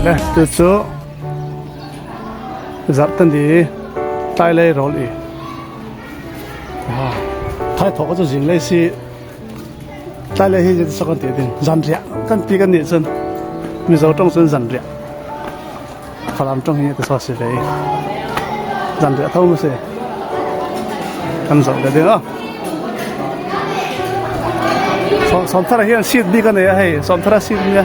Le tu cu zarhteni tlailei rawl i thaithawk cu zinglei si tlailei hi zeitin kan ti ding zanriah kan ti kan nih cun Mizo ṭong cun zanriah Falam ṭong hi ti si ve i zanriah tho mu si kan zoh le ding a Sawmthar hian seat bik a nei a hei Sawmthar a seat nia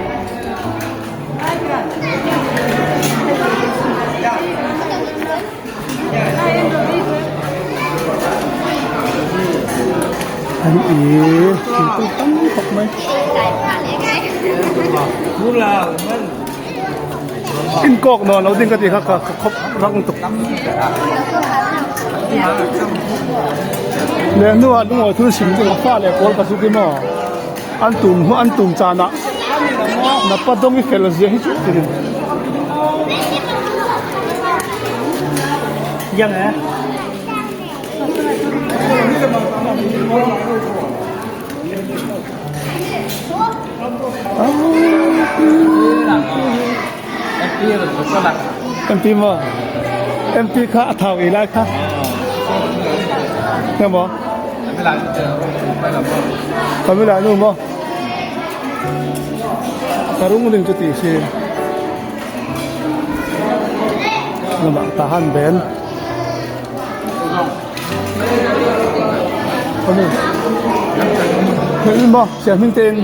An i thingpui tam khawp mai. In kawk nawn lo ding ka ti kha ka khop rang tuk. Le hnu ah lungawi thil sim ding fa le pawl ka su ti maw? An tum hu an tum caan ah na pa dong i fel zia hi cu ti Yang eh. MP maw? MP kha a thau i lai kha. Nghe maw? Kamila nu maw? Karung ning cu ti si. Namah tahan ben. Ano? Ngayon mo, siya mintin.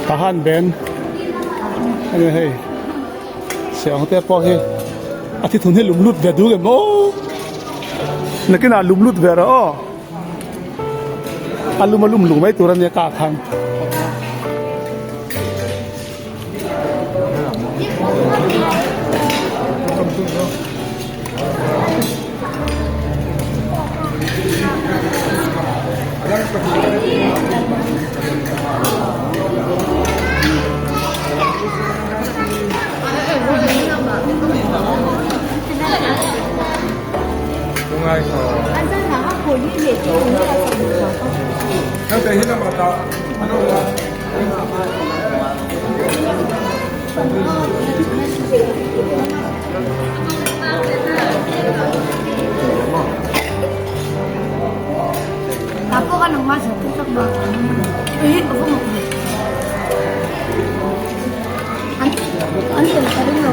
Tahan ben. Ano hei. Siang te pawh hi a thi thun hi lumlut ve duh em aw. Nakinah lumlut ve rawh aw. A lum a lum lung mai tur ania ka khang.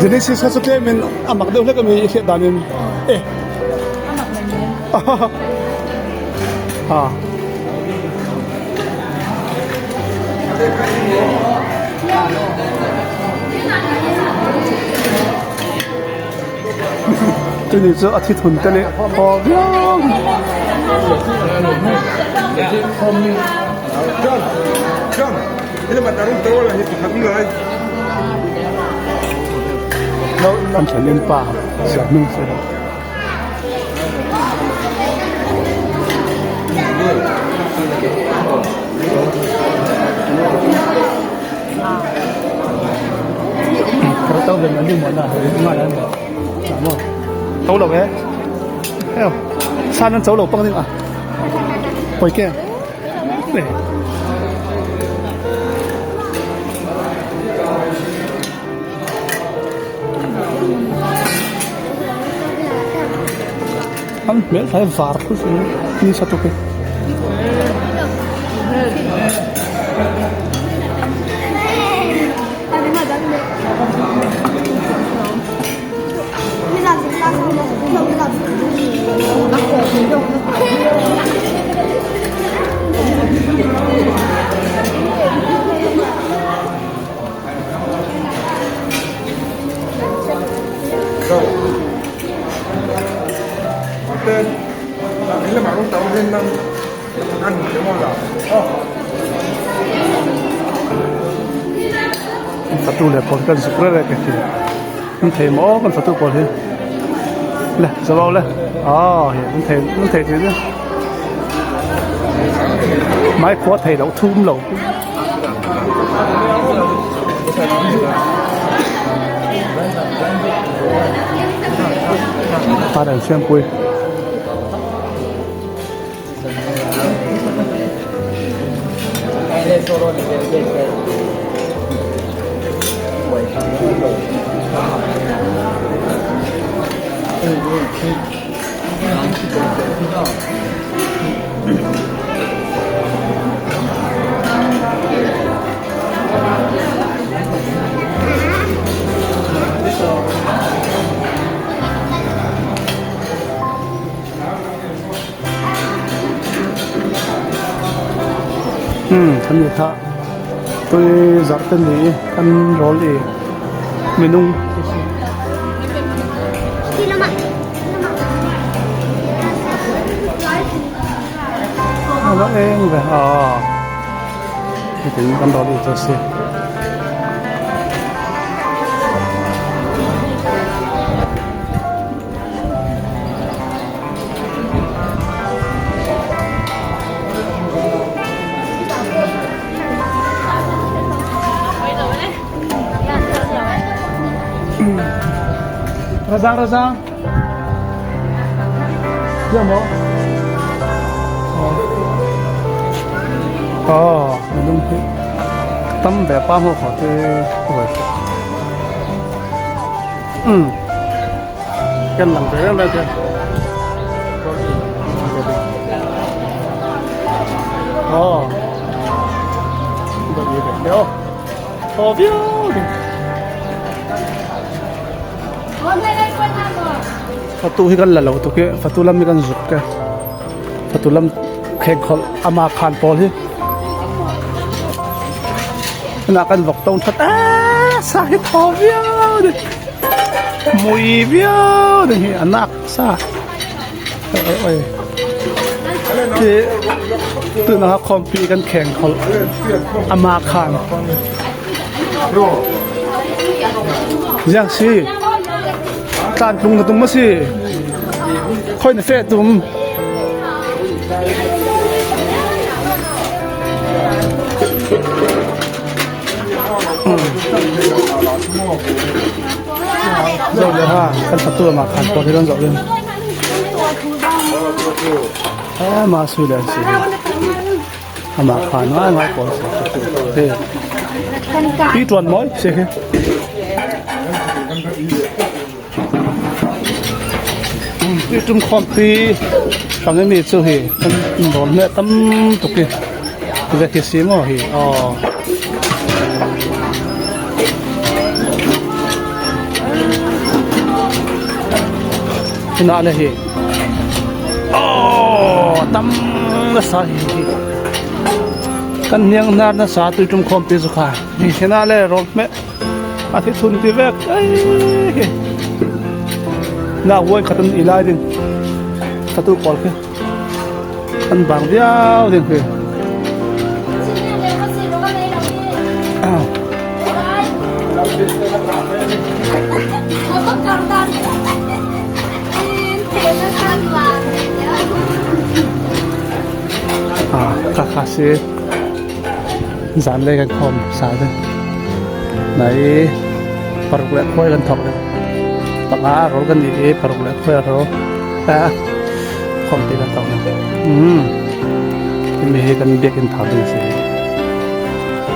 Genesis kha cu tlem in a mak deuh hlek ami i hriat dan in eh ah Tuni cu a thithun te nih aw viau. Kan thlen in pa sianginn si. Tho lo eh. Heo. San an cho lo pang ding ah. Poi ke. An hmel thai var khu sin ni sa tuk e. Fatu le pawl kan zuk rere ke hi. An thei maw kan fatu pawl hi. Le zawau le. Ah hi an thei an thei ti. Mai khua thei lo thum lo. Pa dan siam pui. Kan i thah. Tui zarhte ni kan rawl i minung. Ala eng ve ha. Hitin kan rawl i cu si. Razang razang. Ya mo. Oh, minung hi tam ve pa mo kho te oi. Kan lang ve lai te. Oh. Được gì được đâu. Oh, viu. Fatu hi kan la lo tuk i fatu lam hi kan zuk ke. Fatu lam kheng khol ama khan pawl hi. Na kan vok tong that a sa hi tho viau de. Mui viau de hi anak sa. Oi oi. Ti tu na khom pi kan kheng khol ama khan. Giang si. Tlan tlung na tum ma si. Khoi na fe tum. Zoh le ha kan fatu ma khan ko hi ron zoh len. Ma su le si. Ama khan ngai ngai ko si. Pi tuan moi si khi. Pi tum khom pi sang mi chu hi kan dol me tam tuk hi. Ve khi si mo hi. Oh. Na le hi. Oh, tam na sa hi. Kan niang nar na sa tu tum khom pi chu kha. Hi hena le rol me a thi thun ti vek ai hi. Na woi khatun ilai ding. Tatu kol khi. An bang viau ding khi. Ah, ka si zan le kan khom sa te nai paruk le khoi kan thok le panga ro kan ni e paruk le khoi ro ta khom ti kan thok le mi he kan biak in thar ding si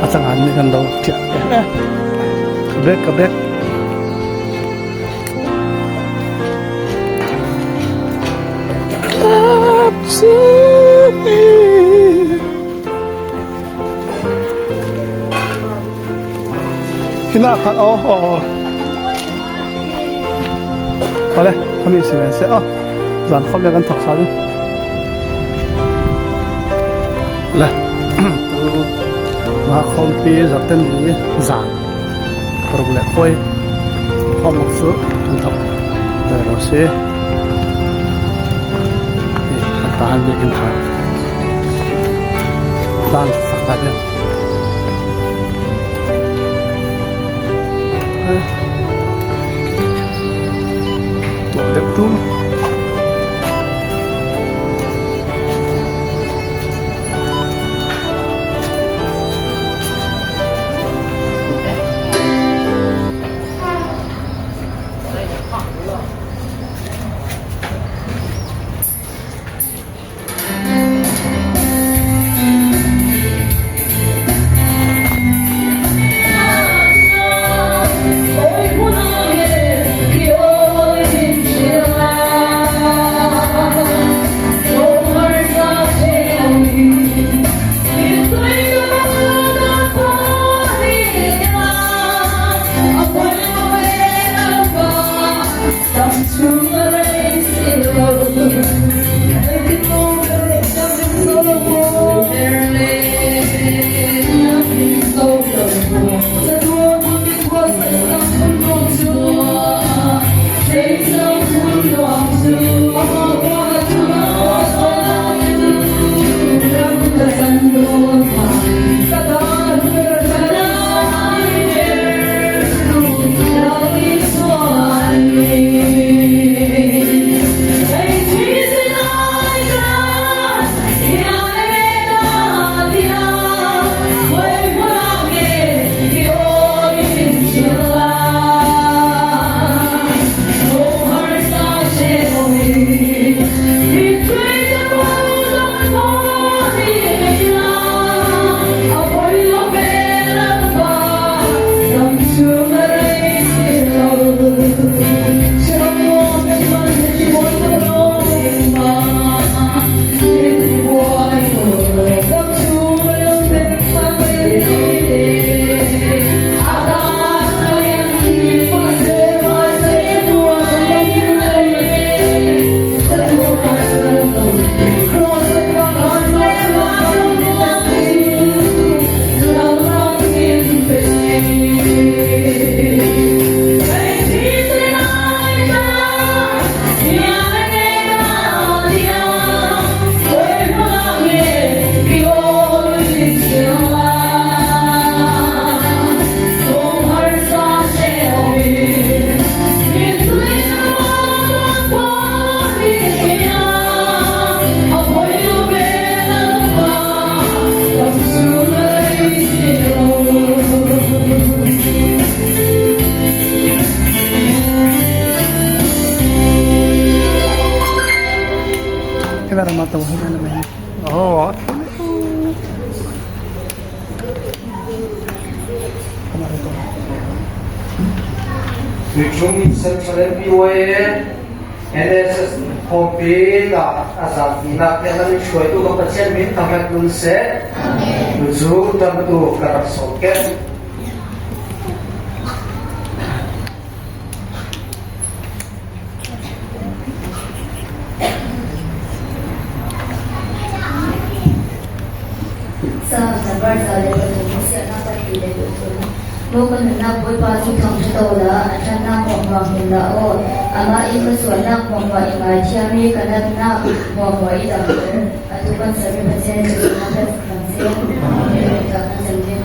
a chang an mi kan do thia bek ka bek Hina khat oh oh oh. Ole, kami si ven se oh. Zan khom le kan thok sa ding. Le. Ma khom pi zaten ni zan. Paruk le khoi. Khom ok su kan thok. Le ro si. Kan tahan bi kin thar. Dan sak ta ding. Tuah deuh tum. Tuchung Central MPOA NSS khawmpi ah a zapinak tiang nan hruaitu ka Pathian min thangṭhat nun seh. Tucu tamtu ka rak sawm ken. Psalm cabar 103 siahnak 203. Maw ka nunnak Bawipa cu thangṭhat ko la, a ṭhatnak hmuahhmuah hmu hlah aw. Amah i ka sualnak hmuahhmuah i ngaithiam i ka natnak hmuahhmuah i damter. Atu kan sermi Pathian cu thangṭhat hram seh. Amen. Kan cam ding.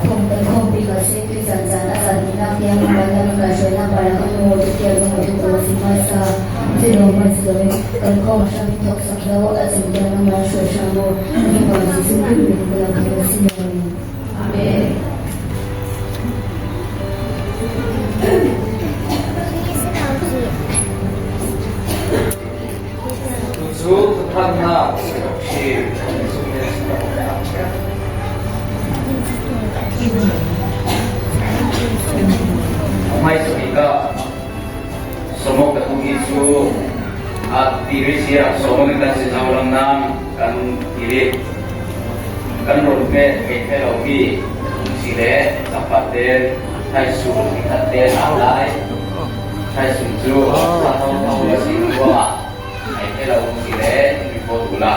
Khom kan khompi ka si tu zan zan a zan nak tiang kan kan hruainak para kan mu tu tiang mu tu ko si ma sa ti lo man si lo kan khom hram thok sak lo a cin tiang na man hruai hram mu ni pa Jesuh Khrih min ko la ko si Amen. Cu thannak si Hmaisabik ah Somok ka tuhi cu a tiri sia Somok in kan si zau lam nam kan tiri kan ron me kei the lo mi si le champat te thai su khat te a lai thai sum cu a thau thau si ruangah ai the lo si le mi po tu la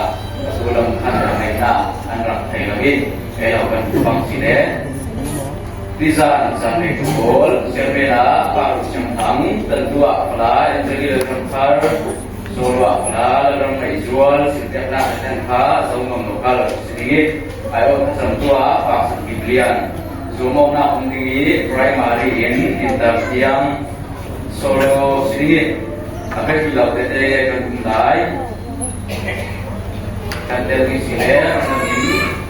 tu lam khan rak nei na an rak thei lo i kei lo kan bang si le Nizan zanlei tu pawl Sermela Paruk Siangthang Tantuah Pala Angelina Ramthar Zawlwah Pala Lalram Ngai Zual Sinpiaknak Athen kha Zongam Local Sining i Aiawt Thlacam tuah Pak Sak Biblian Zuamawknak um ding i Primary in Inter tiang Solo sining i a biapi lo tete kan um lai kan tel ding si le ram in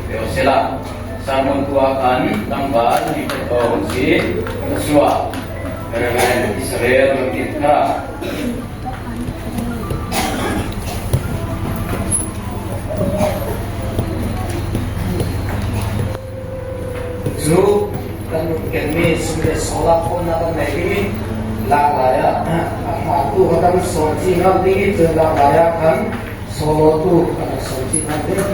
pe sela Sermon tuah kan tlangval mi phet si Joshua Reverend Israel Ramtin kha. Cu kan kenmi sum le sola khawmnak kan nei i lak lai ah a hmatu ka kan sawm ci ngam ding i cun lak lai ah khan solo tu kan sawm ci ngam ding.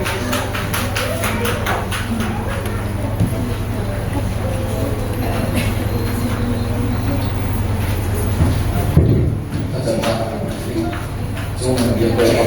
Amen.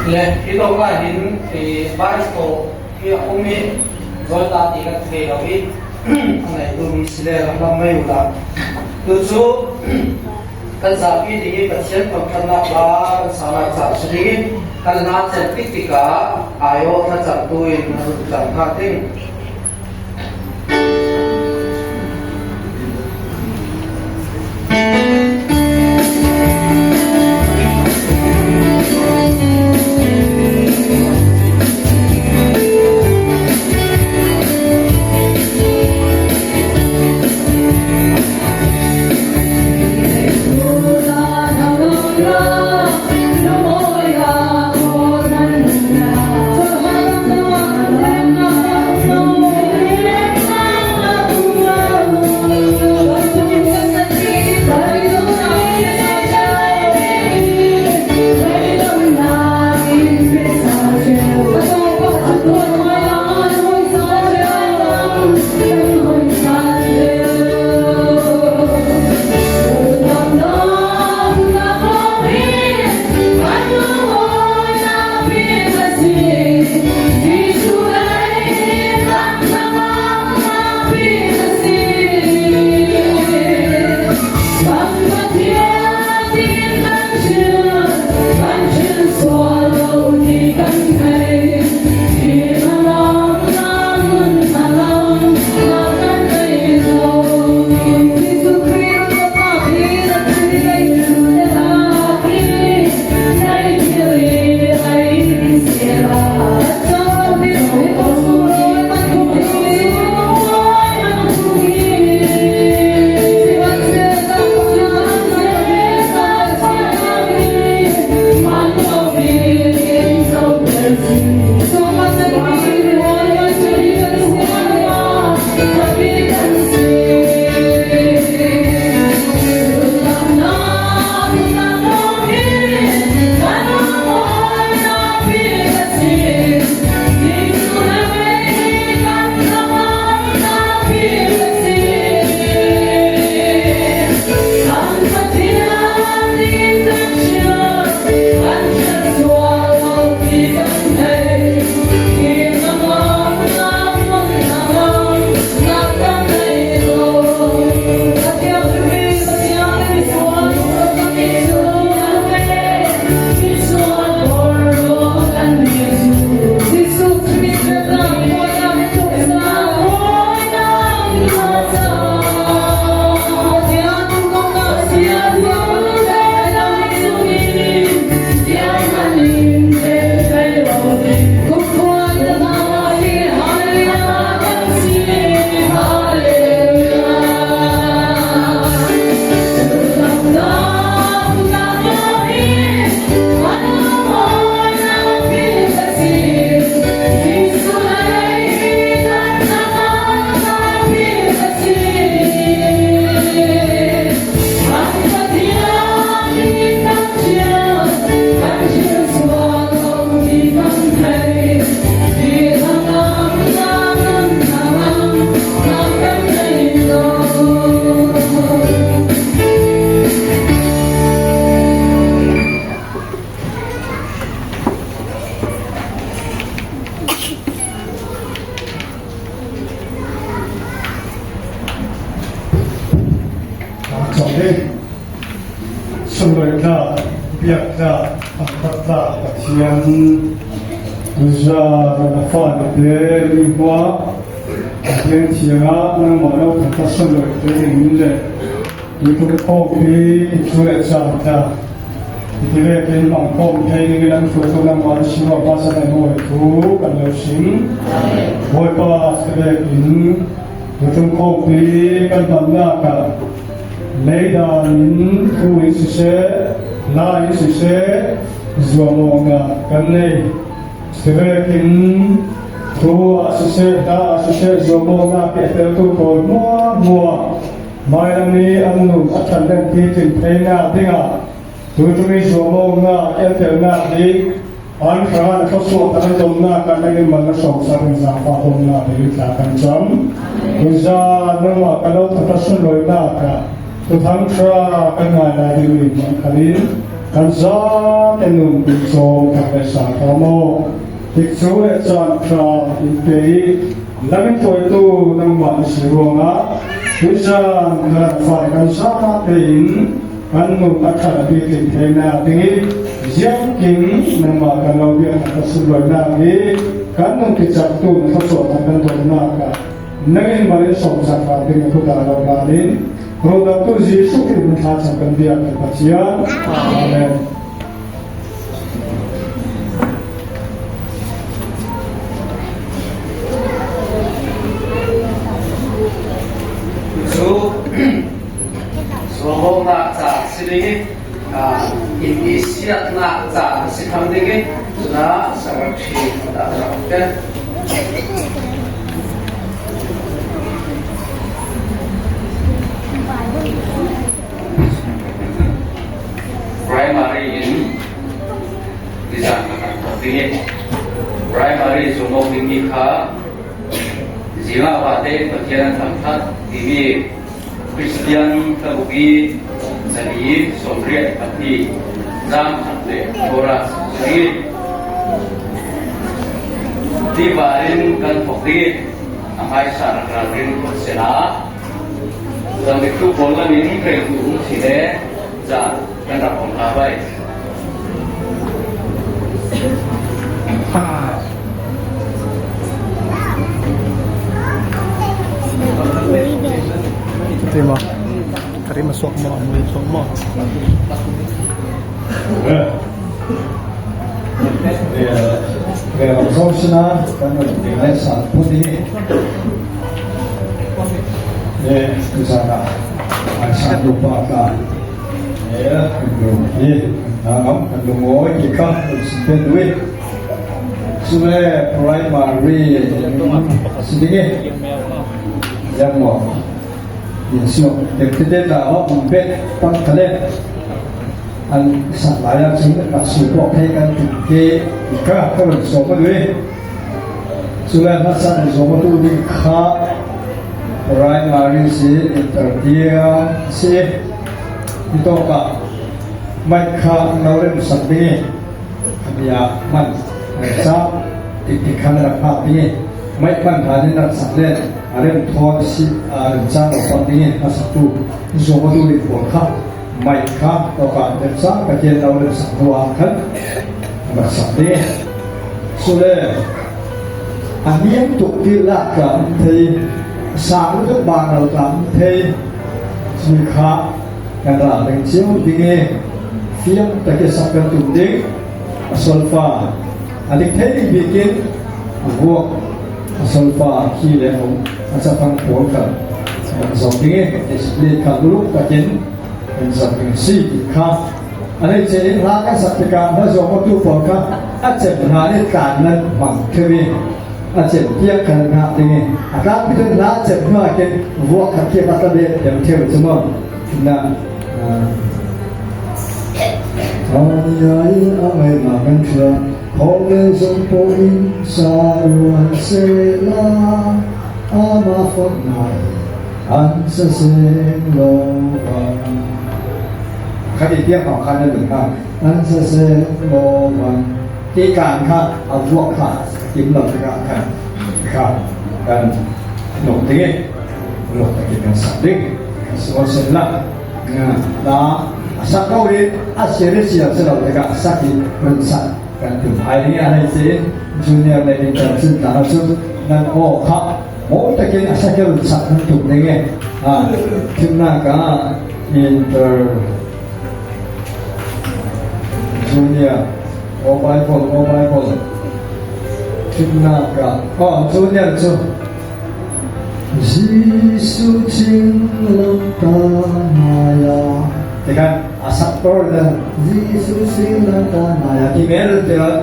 Le hi dong ah hin bicycle hi a um i zawlta ti kan thei lo i a ngei tu mi si le ram mei u Tu cu kan zapi ding i Pathian thangṭhatnak hla kan sanak ca si ding i kan hla cen tik tikah aiawh thlacam tu in a run cang hnga ding. Sunlawinak, biaknak, thangṭhatnak Pathian za na fale te mi hmuah Pathian thiang ah nangmah lo thangṭhat sunlawi te ding le miphun khawmpi thu le caan tla ti vekin mangkhawm thei ding in an hruaitu nangmah na si wa pa sa mawi thu kan lo sim Bawipa vekin miphun khawmpi kan hmannak ah leidan in thu in siseh la in siseh zuamawngnak kan nei Sivekin thu ah siseh hla ah siseh zuamawngnak ke teltu pawl mua mua Mailam i an nun a ṭhanhnempi chin theinak dingah tuchung i zuamawknak eltelnak hi an hrang an thluachuah kan donnak kan in man na song sak in zaangfah bawmnak ding thla kan cam. Tuza nangmah ka lo thata sunlawinak ah tuthang thra kan ngai lai ding mi man khalin. Kan zate nun in cawm tak le sa ka maw. Tikcu le caan tha in pe i lam in tawitu nangmah na si ruangah tuizan kan fale kan zate in kan nun a that a bik in theihnak ding i ziangking nangmah kan lo biak ka sunlawinak hi kan nun ticaktu na thluachuahnak kan dawtnak ah nangin mal in sawm sak hna ding a kut ah lo hlan in Rodawtu Jesuh Khrih min thla cam kan biak kan Pathian. Amen. Cu Zuamawnak ca si ding i in i siatnak ca si tham ding i cuna secretary dah rak te. Primary in nizan ka kan thawk ding i primary zumawk dingmi kha zingah vate Pathian an thangthat timi Christian hlabu i zali 82 zang khat le chorus si tiva in kan thawk ding a hmaisa rak ralrin khawh sela zangdiktu pawl lam in kreitu um si le ca kan rak om hna bai. Terima. Terima suak mo, mui suak mo. Primary yang mo Yesu te la ho bet pang thale an sak lai ah cun a su pawh thei kan tum te ka ka ron sawm a lui cu le hmasa an zawm tu ding kha primary si interdia si ni tawk ah mic kha no rem sak ding bia man sa tik tik khan rak hak ding mic man hlan in rak sak len a rem thawn si a rem cang lo pak ding a sak tu zawm tu ding pawl kha Mic kha tawka remcang Pathian lo le sak hnu ah khan rak sak te. Sule a niam tuk ti lak ka um thei sang tuk ba lo ka um thei chi kha kan ra ding chiu ding e fiang take sak kan tum ding a solfa a dik thei ding bikin vuak a solfa khi le um a cafang pawl kan zong ding e display kha uluk takin kan zong ding si ti kha anei che in hla kan sak tikah hla zong tu pawl kha a cem hna nih tlan nan hmang theu i a cem tiang kan ngah ding i a tlang pitan hla a cem hnu ah khin vuak khat khi a be dem theu chu mo na Ani ai a ngai ma kan thua Khawvel zong pawhin sa rual sehla, amah fawt ngai an sa seng lo vang. Kha ti tiang hawng kha nan nun kha an sa seng lo vang. Ti kaan kha a vuak kha tim lo tikah khan kha kan nok ding i nok takin kan sak ding sual sen la na a sak ko i a sia sia si lo tikah sak i run sak kan tum ai ding a hei si junior le inter cun tlang ahcun nan aw kha mawi takin a sakel sak nan tum ding e a thimnak ah inter junior o bible o bible thimnak ah oh junior cu Jesuh cinglamtanaya Tekan asak tor dan Jesuh cinglamtanaya ti mer te oh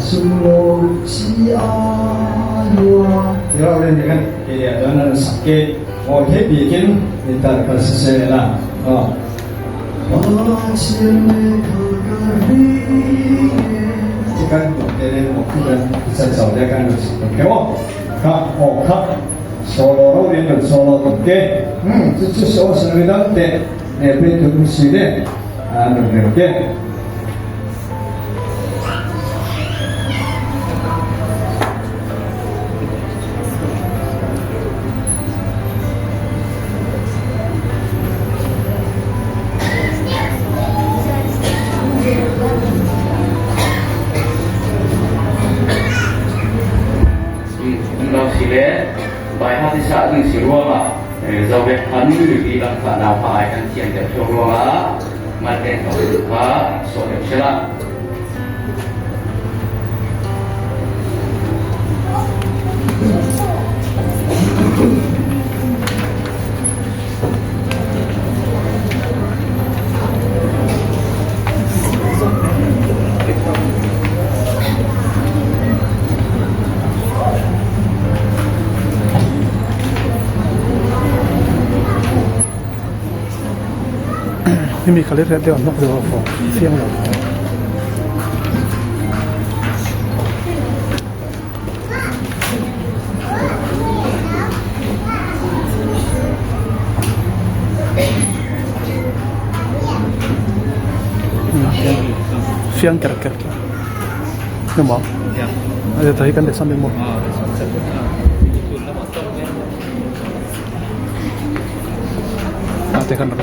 sumlo chi anua Tira rin tekan ke dan an sakke o the bi kin intar kal se la oh Tekan te le mo ki dan san sau de kan ke wo ka o ka solo ro rin solo to ke chu chu so san ri dam te Pe tu si le an reu ke. Si le bai ha ti sa ding si ruangah zovek han mipi lam kha nau pa ai kan thiam deuh theu ruangah malten ko kha so deuh sela. Himi kha le deuh an nok deuh fo fiang lo. Fiang ker ker. Đúng không? Giờ thấy kan để sang bên một. Ah, te kan rak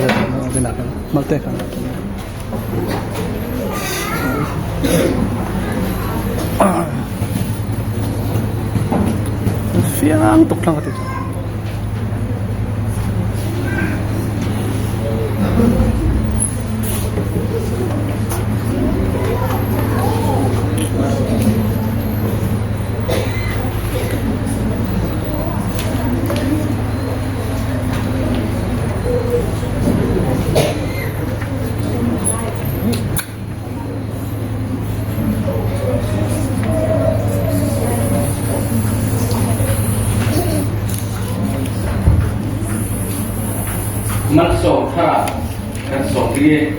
te na kan mal te kan. Fiang tuk thlang ka ti. Malsawm thar kan sawm ding i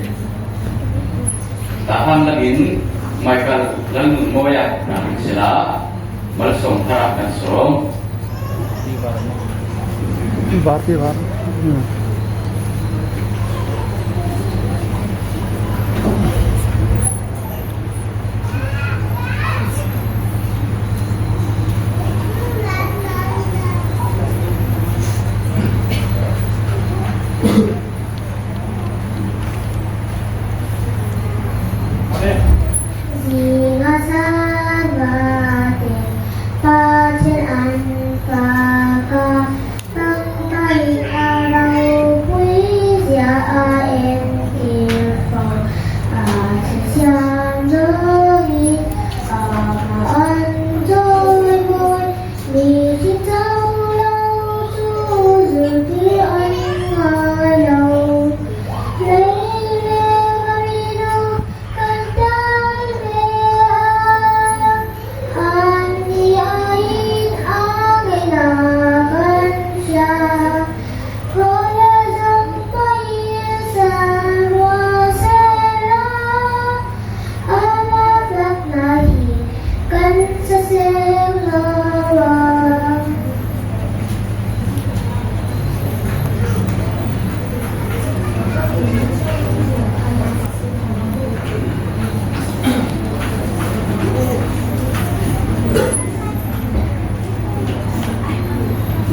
tahan lakin Michael Lalnunmawia nakin sila malsawm thar kan sawm. Var ti var.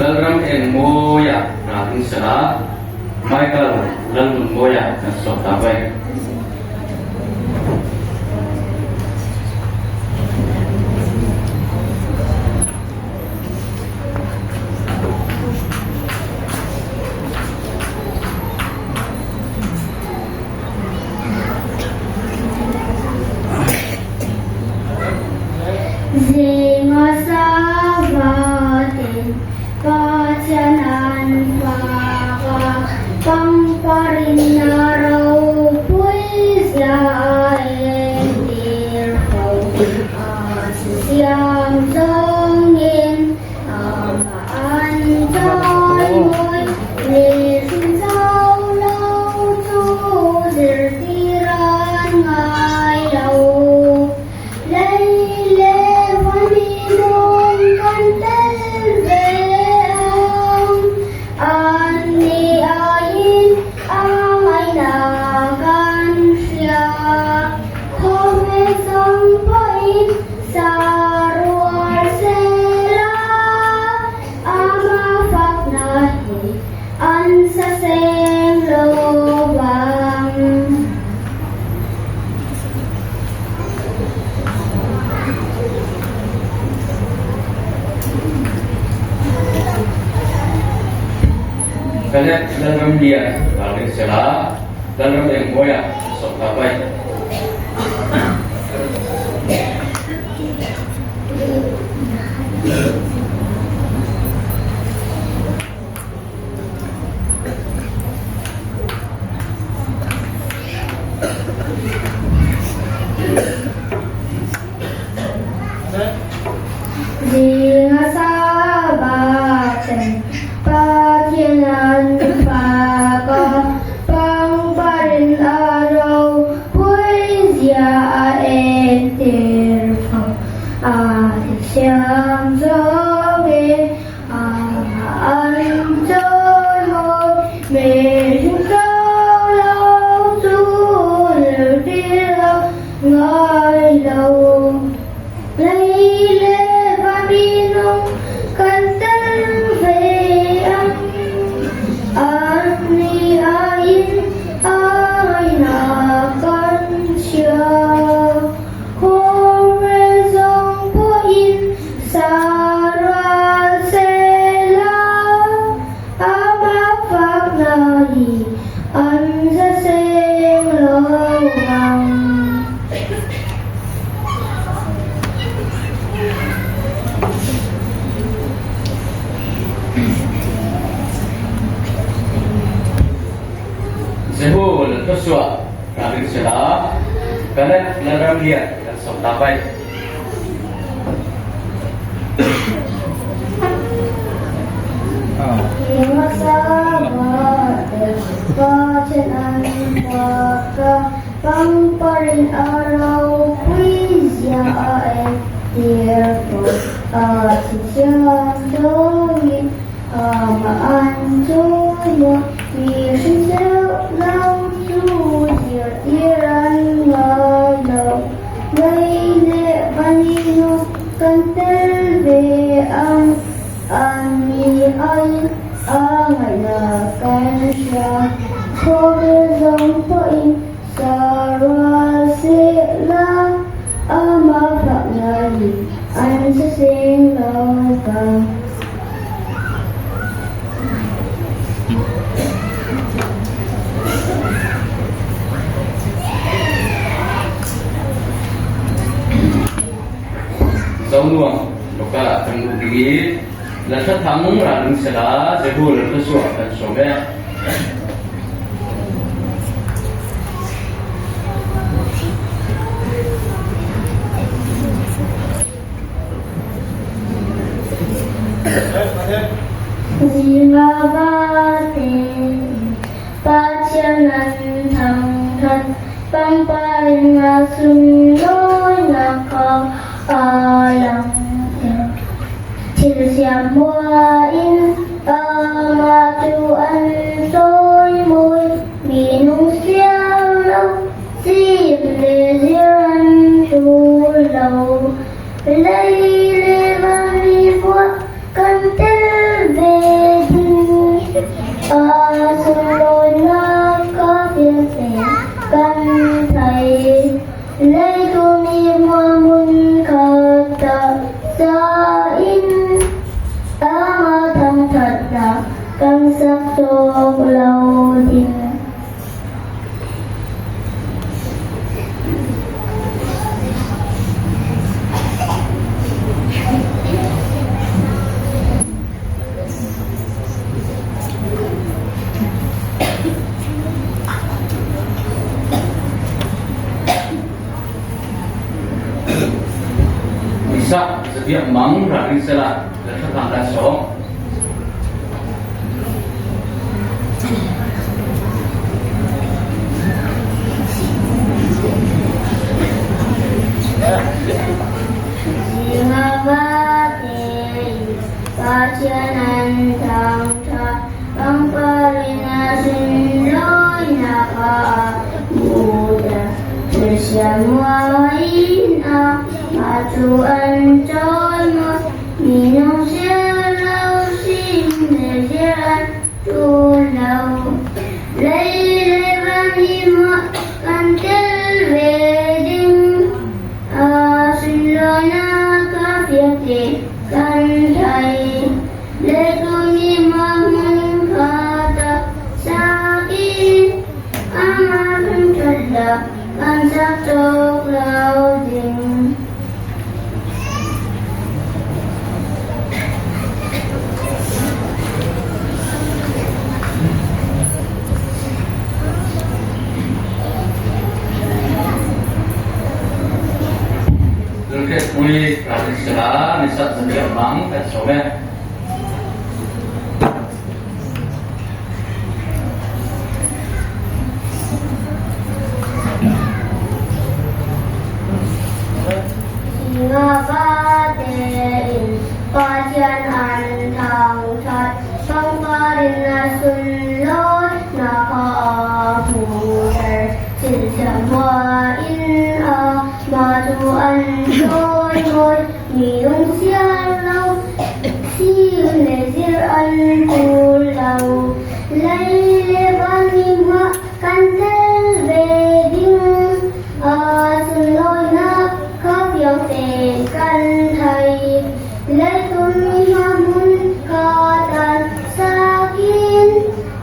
Lalram Engmawia natin sila Michael Lalnunmawia kan sawm ta bai. Kanet Lalram Lian ralring sela Lalram Engmawi ah sawm ta pai. Zing a sabaten Pathian an fak a, pangpar in a ropui zia a entir fo. A thiam zawngin amah an chawimawi, mihring co lo chu zirtir lo ngai lo. Lei le va minung kan tel ve ang, annih aiin a ngaihnak kan chia. Khuarel zong pawhin sa ral sehla, amah faknak hi an za seng lo ang. Jehu le Joshua ralring sila Kaleb le Ramlian kan sawm ta pai. Pangpar in a ropui zia a entir fo. A thi thiam dawngin amah an chawimawi. Mihring deuh lo chu zirtir an ngai lo. Lei leh vaninu kan tel ve ang. Anni aiin a ngaihna kan hria. Khawvel zawng pawhin sa rual sehla, amah fakna hi an sa seng lo vang. Zonuam local ah kan luh ding i Lalthlathang ralring sela Jehu Lalthasuah kan sawm e. Zinga vate Pathian an thangthat pangpar in a sunlawinak kha a langhter. Thil siam mua in amah cu an cawimawi, minung siang lo sim le zir an ṭul lo. Lei le van mi muah kan tel ve ding. A sunlawinak kha vialte kan thei. Leitu mi hmuahmun khat ah sa in amah thangṭhatnak kan sak cawk lo ding. Isak zabiak mang ralring sela la thlahlang kan sawm. Pathian an thangṭhat pangpar in a sunlawinak ah hmuhter. Thilsiam in amah cu an cawimawi, minung siarlo sin le zir an ṭul lo. Lei le van hi maw kan tel ve ding? A sunlawinak a fiang kan thei. Leitumi maw hmun khat ah. An sak cawk lo ding. Zulkhe pui Ranisala nisat zanriah mang kan sawm e. Nga tein Pathian an thangṭhat, pangpar in a sunlawinak kha a hmuhter. Chinchiah hmai in amah cu an cawimawi, minung siar lo, sim le zir an ṭul lo. Lei le van i hmah kan tel ve ding, a sunlawinak kha fiang tein kan thei. Leitung mi hna hmun kha tan sakin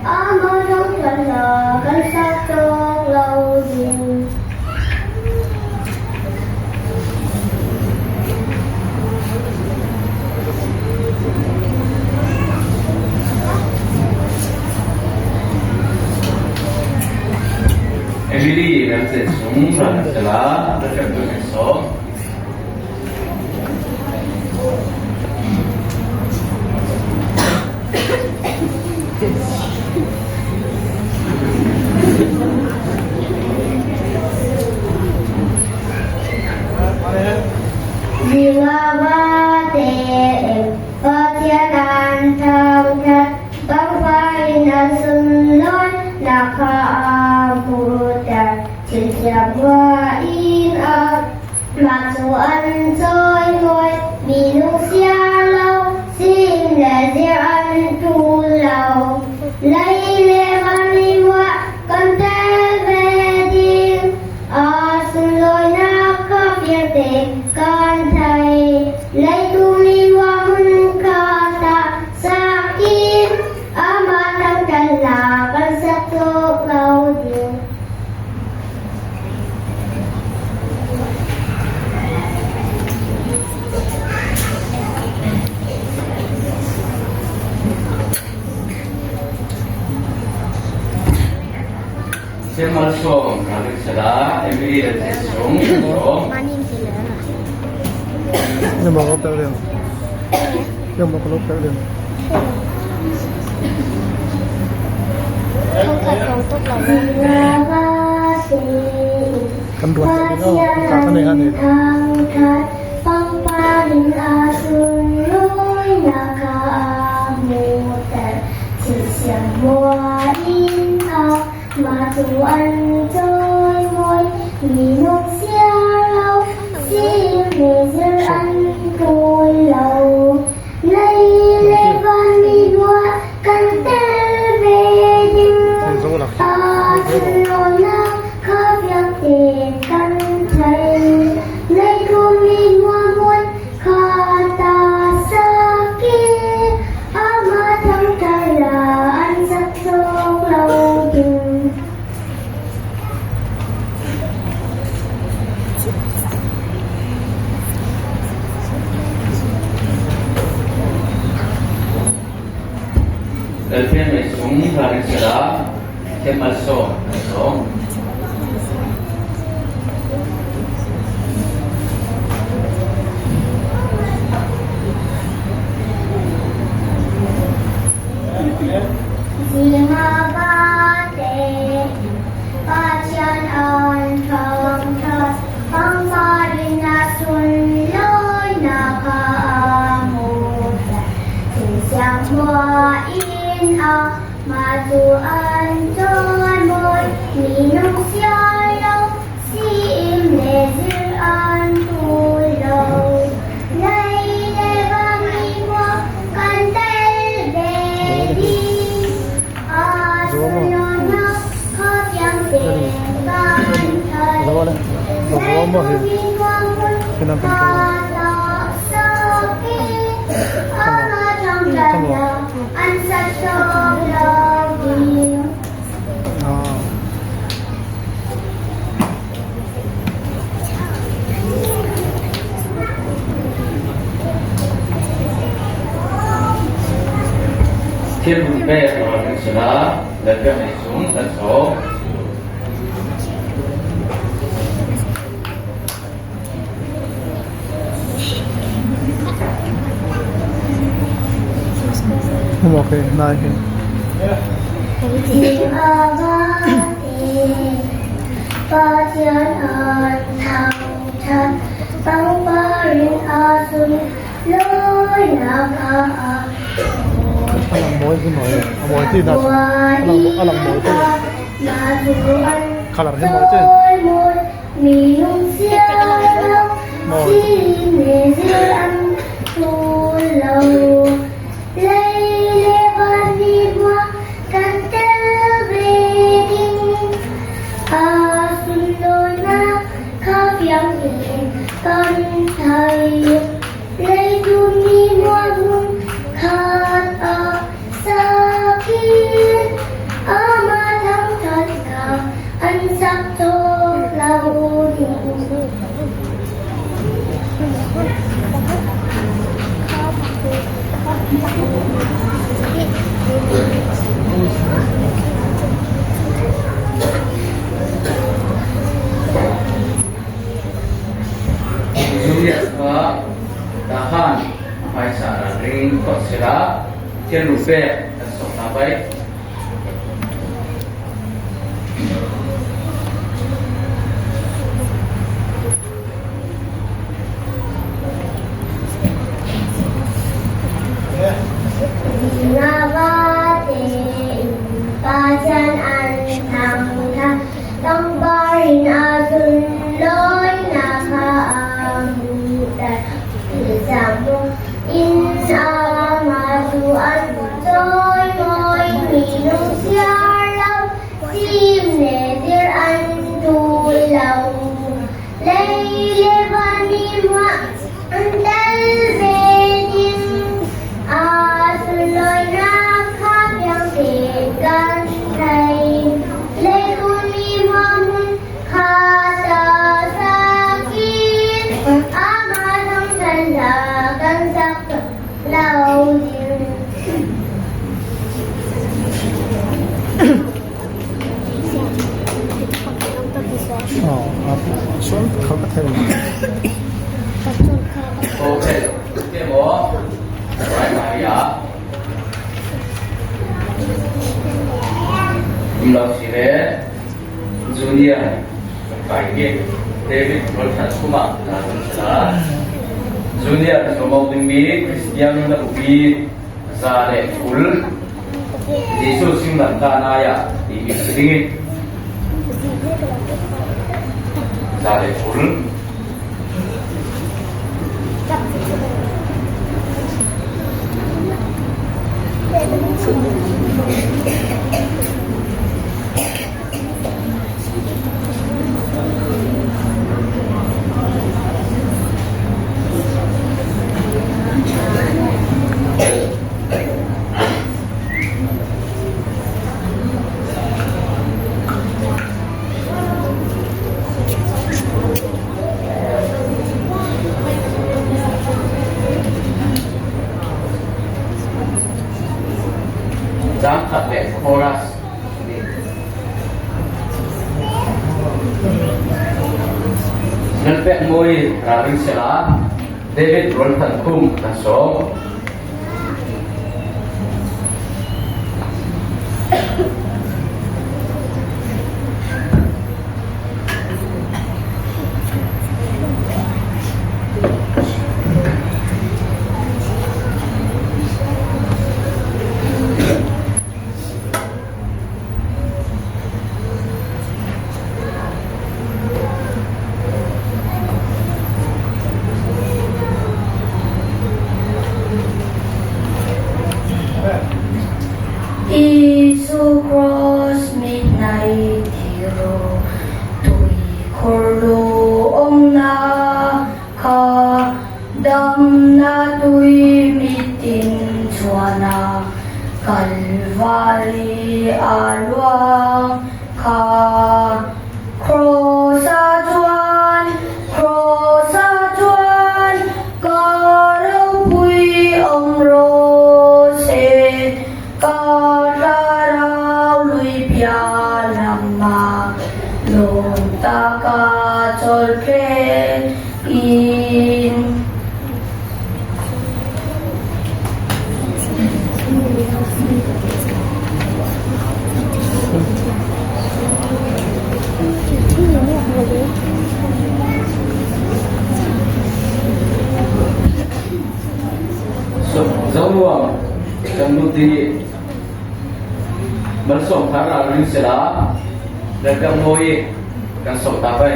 amah zong tuan hna kan sak cawk lo ding. Emily Ramsey sung Ranisala Rachel sawm. Zingava tein Pathian an thangṭhat, pangpar in an sunlawinak kha a hmuhter. Thilthiam hua in a mah cu an cawimawi, minung siar lo, sim le zir an ṭul lo. Lei le van i muah kan tel ve ding, a sunlawinak kha vialte kan thei. Leitu mi hmun kha tah sakin amah thangṭhatnak kan sak cawk lo ding. Sehmalsawm Ranisala Emily Ramsey sung sawm. Nhưng mà có bẹo liền. Nhưng mà có lúc bẹo liền. Kan ruat tak ding aw, ka kan nei han nei. Thangṭhat pangpar in a sunlawinak kha a hmuhter. Thilsiam hua in a mah cu an cawimawi, minung siar lo, sim le zir an ṭul lo. Lei le van i hmuah kan tel ve ding. A sunlawinak kha vialte kan thei. Leitlum i hmuahhmun kha ta sakin amah thangṭhat la an sak cawk lo ding. Lalfian mei sung Ranisala Sehmalsawm an sawm. Zingavate Pathian an thangṭhat, pangpar in a sunlawinak kha a hmuhter. Thingsiang hmua in a mah cu an cawimawi, minung siar lo, sim le zir an ṭul lo. Lei le van i hmuah kan tel ve ding. A sunlawinak kha fiang tein kan thei. Leitung mi hmuah hmun kha dah sakin amah thangṭhatnak an sak cawk lo ding. Thil hun pek rawlring sila lalpiak nei sung kan sawm. Okay, nai hin. Pathian an thangthat pangpar in a sunlawinak kha a Alang mawi hi mawi. A mawi ti na. Alang alang mawi te. Color hi mawi te. Minung siang si ne an tu lo lei le van mi hma kan tel ve ding a sunlawinak kha fiang in kan thei leitu mi hmuahmung khat a sakin amah thangthat kha an sak cawk lo ding. Julius kha Tahan hmaisa ralring phawt sila thilnu pek kan sawk hna bai. Navate Pathian an thangthat pangpar in a sunlawinak kha a hmuhter. Thilsang in amah cu an cawimawi minung siar lo sim le dir an tul lo. Lei le van mi hmuah an tel ve ding. Aa sunlawinak kha piang tein kan thei. Leikung mi hmuah kha ta sakin amah thangthan hla kan sak lo ding. Okay, ke mo Right Maria. Lo si le Junior kai ke David Rolfan Kuma na sila. Junior zomo ding mi Christian na upi za le kul Jesuh singlam ta na ya ti mi si ding za le kul. Caang khat le chorus. Nan pek mui ralring sela David Rolfan Khum kan sawm. Isu cross midnight hero tui khor lu umnak kha damnak tui mitin chuanak Kalvari a luang kha cross a chuan cross a chuan ka ropui om rawh se ka Lawmtak a cawlrel in. Zonuam kan lut i malsawm thar ah ring sela lalkam mawi kan sok ta bai.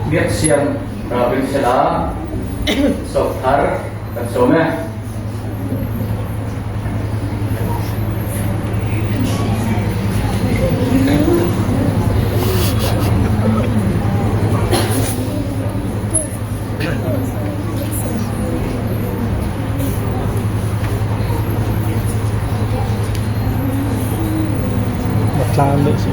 Biaksiam Rabin sela sok thar kan som e. Tlan deuh si.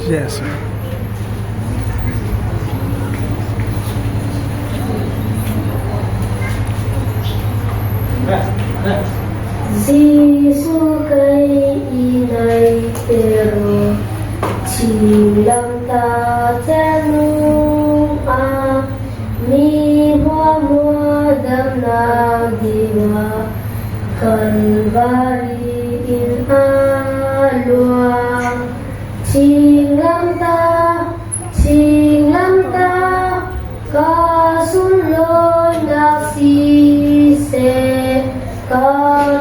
Yes. Jesuh kei i nei pero Chin lam ta cenung ah mi hmuahhmuah damnak dingah Kalvari in a luang. Chin lam ta, Chin lam ta, ka sunlawinak siseh, ka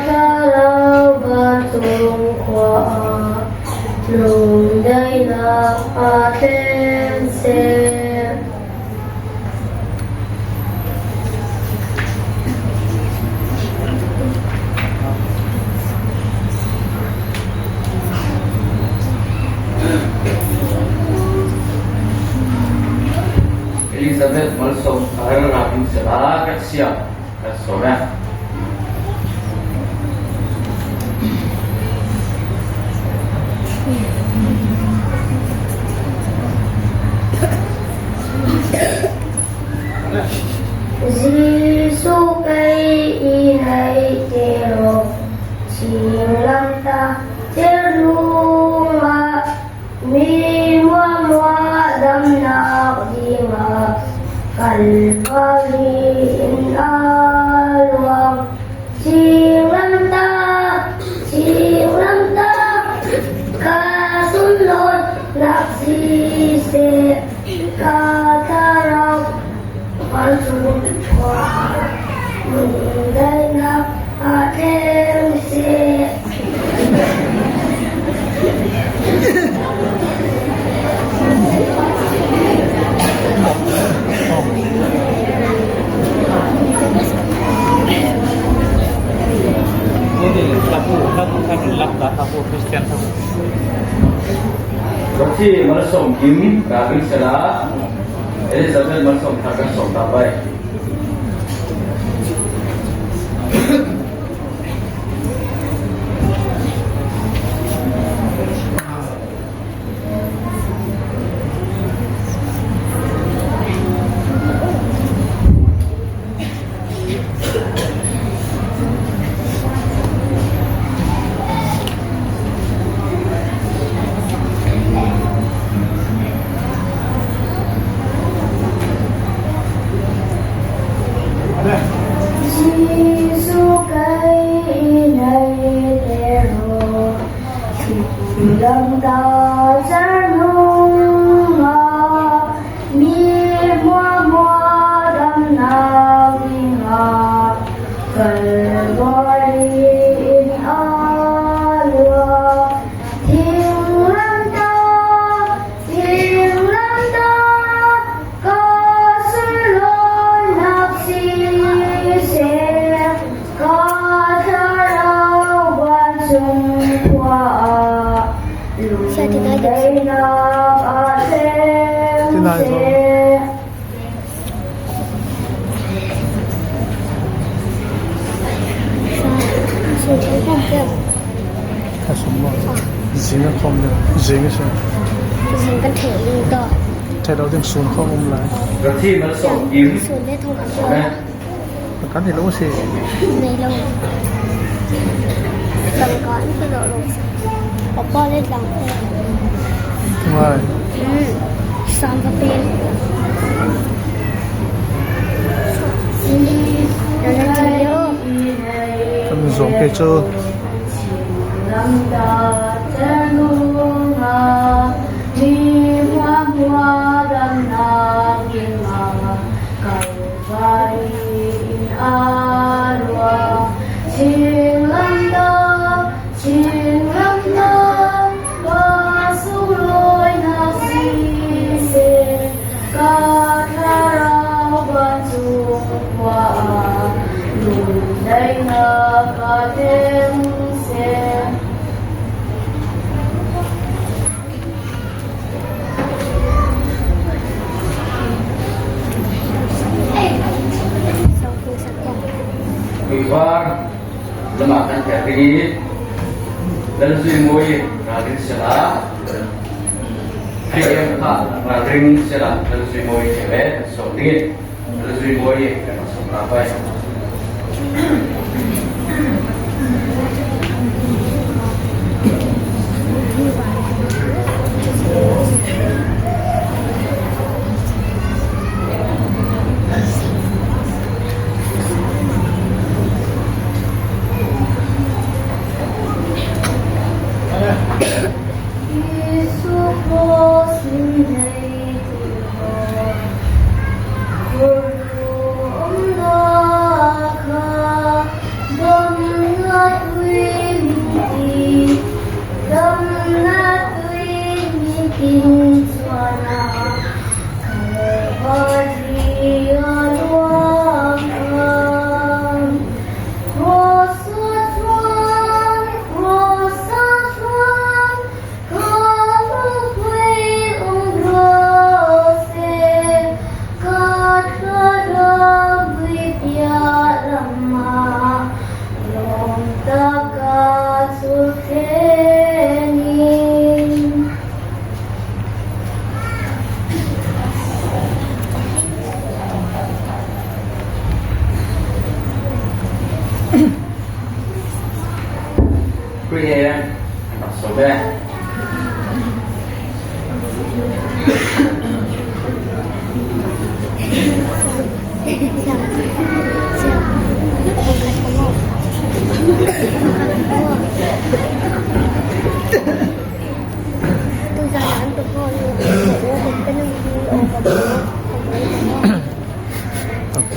thlarau vancung khua ah lungdaihnak aa thleng seh. Elizabeth Malsawm thar Rabin sela kan siap kan sawm e. Jesuh kei i nei te law, Chin lam ta cer ah mi muahmuah damnak dingah Kalvari in a luang. Chin lam ta, Chin lam ta, ka sunlawinak siseh, ka thlarau vancung khua ah lungdaihnak aa thleng seh. Rothi malsawm kim Rabin sela Elizabeth malsawm thar kan sawm ta bai. Rathi Malsawmkim. Kan i lo si. Ngai. Kan zuam ke cu. Puivar lamah kan kher ding i Lalzuimawi ralring sela KM kha ralring sela Lalzuimawi ke le kan sawm ding i Lalzuimawi kan sawm ta pai. Khrih he an rak so ve.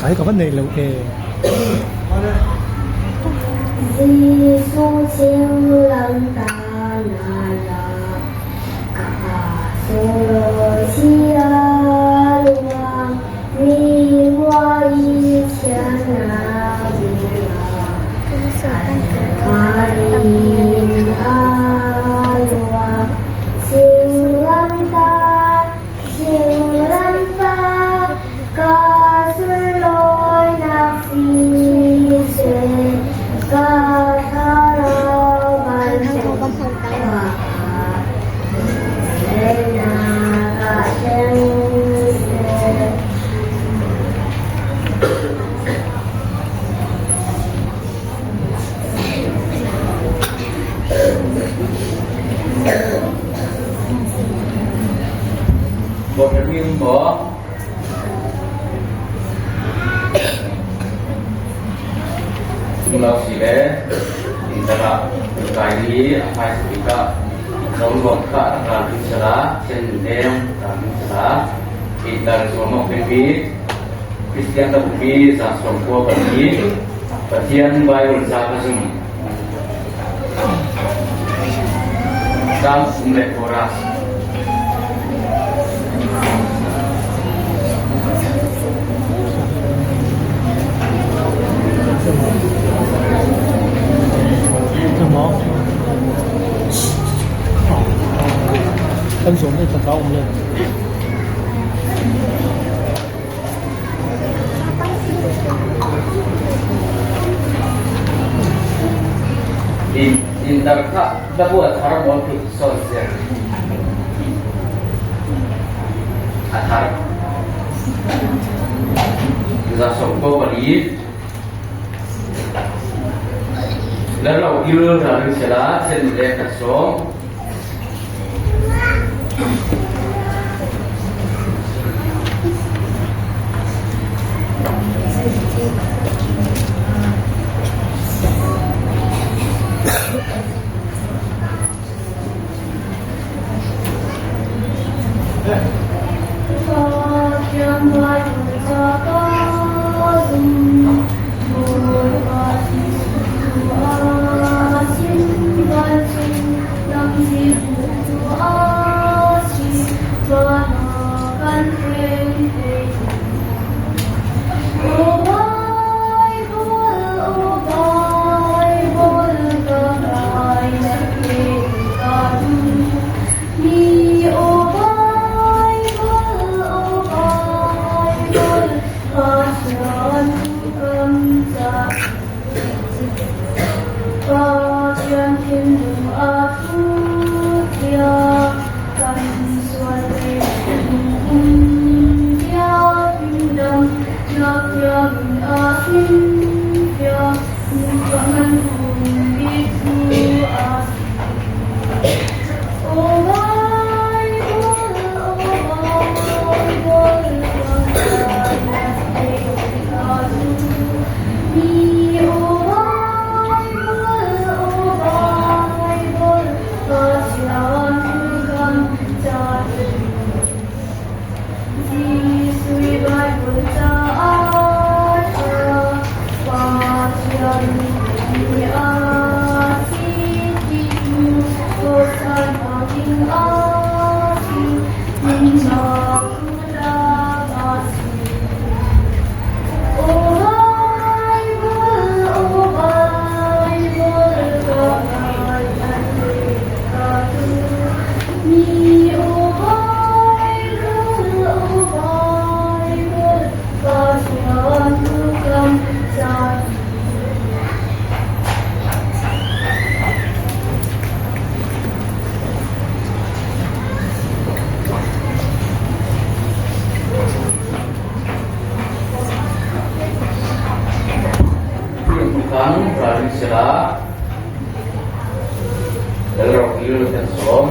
Kai ka van nei lo e. Bawipa min maw Lau si le ding ah kai i a hmaisabik ah Zonuam kha ralrin sala, thil leng ralrin sala, intar zuam awk dingmi Kristian kan ummi 94 kan i Pathian Bible ca ka zum. Tlang sum le chorus. Kan zuam i tangka um len. Intar kha dabu a thar maw tluk sawn sia. A thar. 94. Lalo il ralring sela sen le kan sawm. Kan ralring sila Lalro il kan sawm.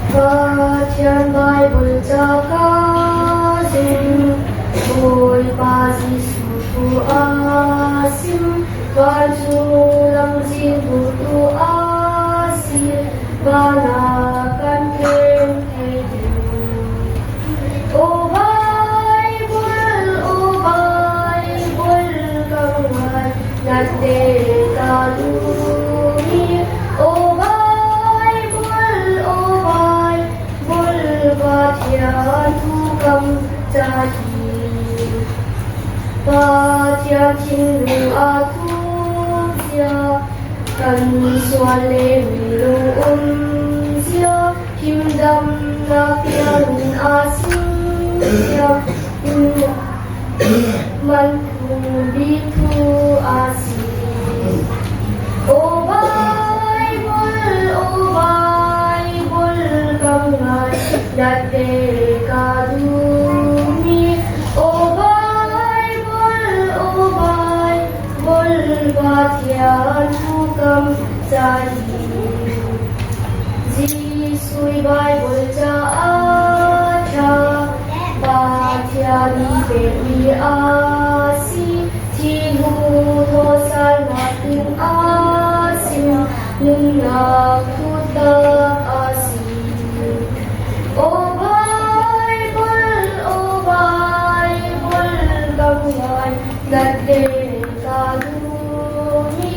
Pathian Bible ca ka zing, Bawipa Jesuh thu a sim, vancung lamzin tu a si, van ah kan thleng thei ding. O Bible, O Bible, ka ngai nat te ka duhmi. O Bible, O Bible, Pathian thu kam ca hi. Pathian thinlung a thup zia, kan sual le minung um zia, himdamnak tiangin a sim zia, man phung bik thu a si. O Bible, O Bible, ka ngai nat te ka duhmi. O Bible, Pathian thukam cahi. Jesuh Bible caah ṭha, Pathian i pekmi a si, Thihnu thawhsalnak ding a si, nunnak thutak a si. Aw Bible, aw Bible, ka ngai nat le ka duhmi.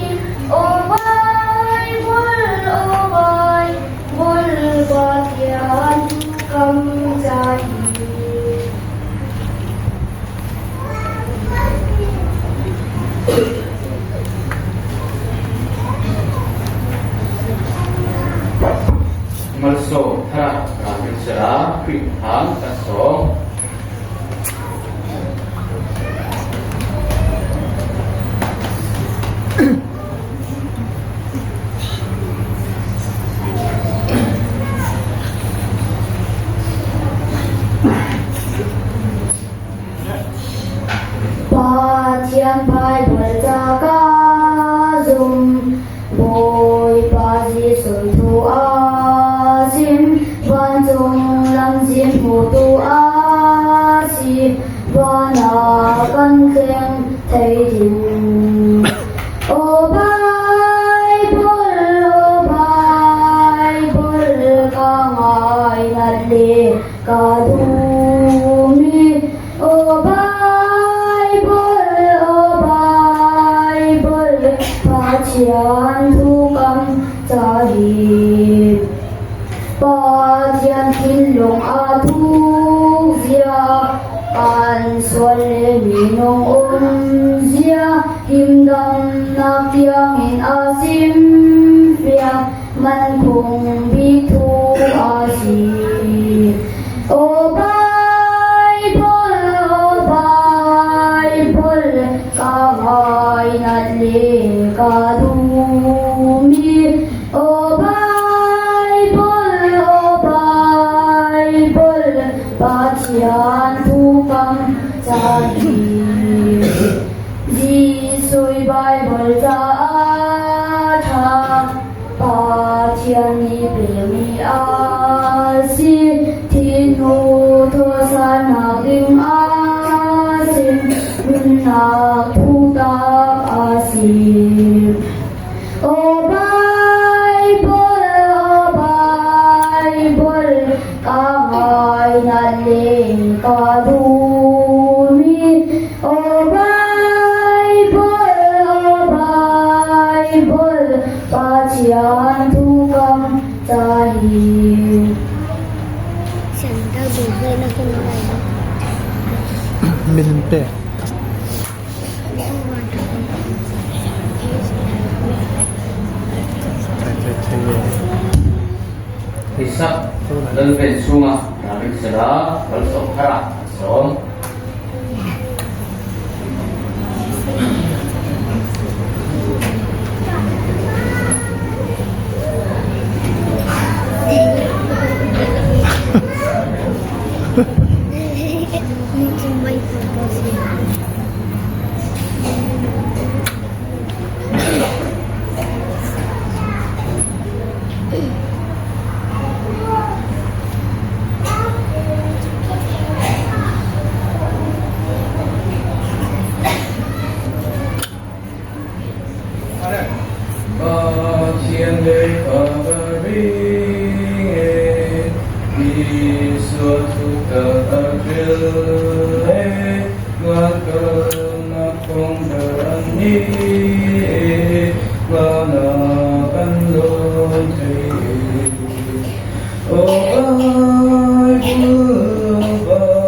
Aw Bible, aw Bible, Pathian kam cahi. Malsawm thara ralrin sera Khrih thang kan sawm. Pathian Baibal ca ka zum, Bawipa Jesuh thu a chim, vancung lamzin hmutu a si, van ah kan thleng thei ding. Aw Baibal, aw Baibal, ka ngai ngat le ka duhmi. Aw Baibal, aw Baibal, Pathian thukam ca hi. Pathian thinlung a thuk zia, kan sual le minung um zia, himdamnak tiangin a simfiang, man phung bik thu a si. Aw Baibal, aw Baibal, ka ngainat le ka duhmi. Aw Baibal, aw Baibal, Pathian thukam ca hi. Jesuh Baibal caah ṭha, Pathian nih pekmi a si. Thihnu thawhsalnak ding a si, nunnak thutak a si. Aw Baibal, aw Baibal, ka ngainat le ka duhmi. Aw Baibal, aw Baibal, Pathian thukam ca hi. Min pek. Isak lalven chungah ralring sela malsawm thar ah an sawm. Pathian le ka ring e, Isua thutak a hril e, Ngalkalnak kong ber an ni e, Vana kan lawn thei e. Aw Bible, Bible,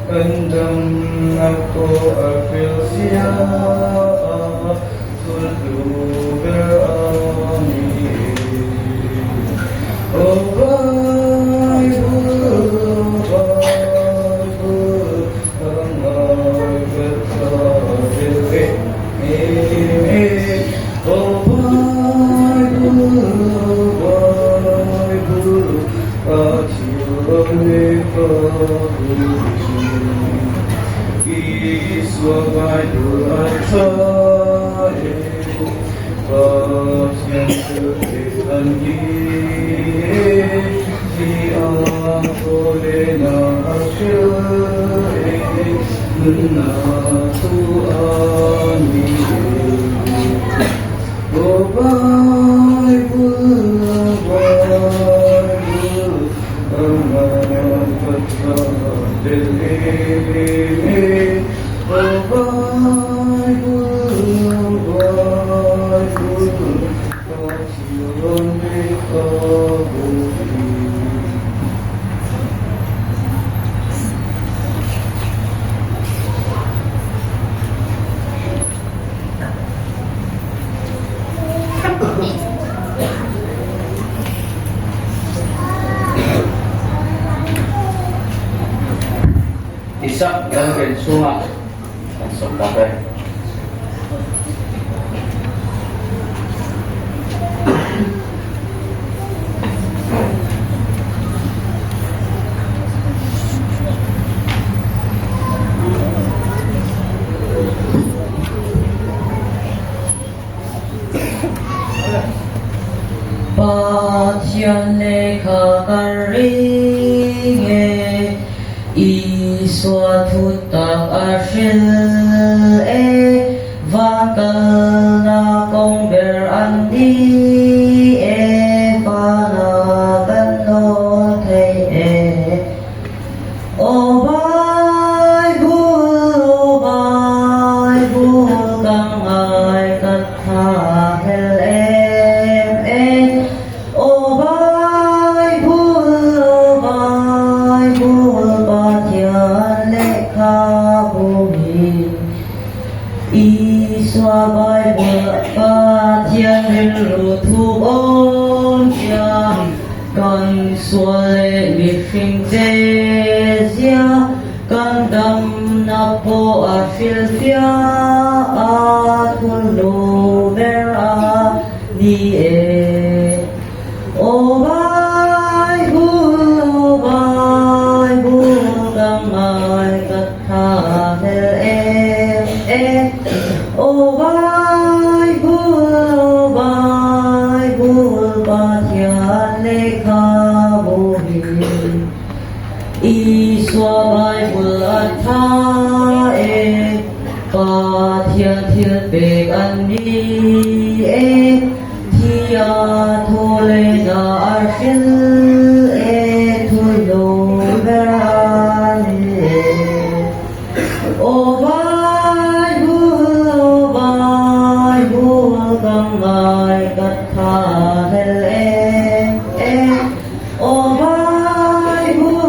Kan damnak aw a hril sia, sulhlu ber a ni. Isak Lalrin chungah kan sawm ta ve. Pathian lehkha ka ring e, Isua thutak a hril e, van kalnak kong ber an ni e, fana kan nawl thei e. Aw Bible, aw Bible, ka ngai ka tha hel em e. Aw Bible, aw Bible, Pathian lehkhabu hi. Isua Bible, Pathian rilru thuk awmzia, Kan sual le mihring chezia, kan damnak pawh a hrilhfiah a thulhnu ber a ni e. Aw Bible, aw Bible, ka ngai ka tha hel em e. Aw Bible, aw Bible, Pathian lehkhabu hi. Isua Bible a tha e, Pathian thil pek an ni e, Thia thaw le na a hril e, thulhnu ber a ni e. Aw Bible, aw Bible, ka ngai ka tha hel em e. Aw Bible,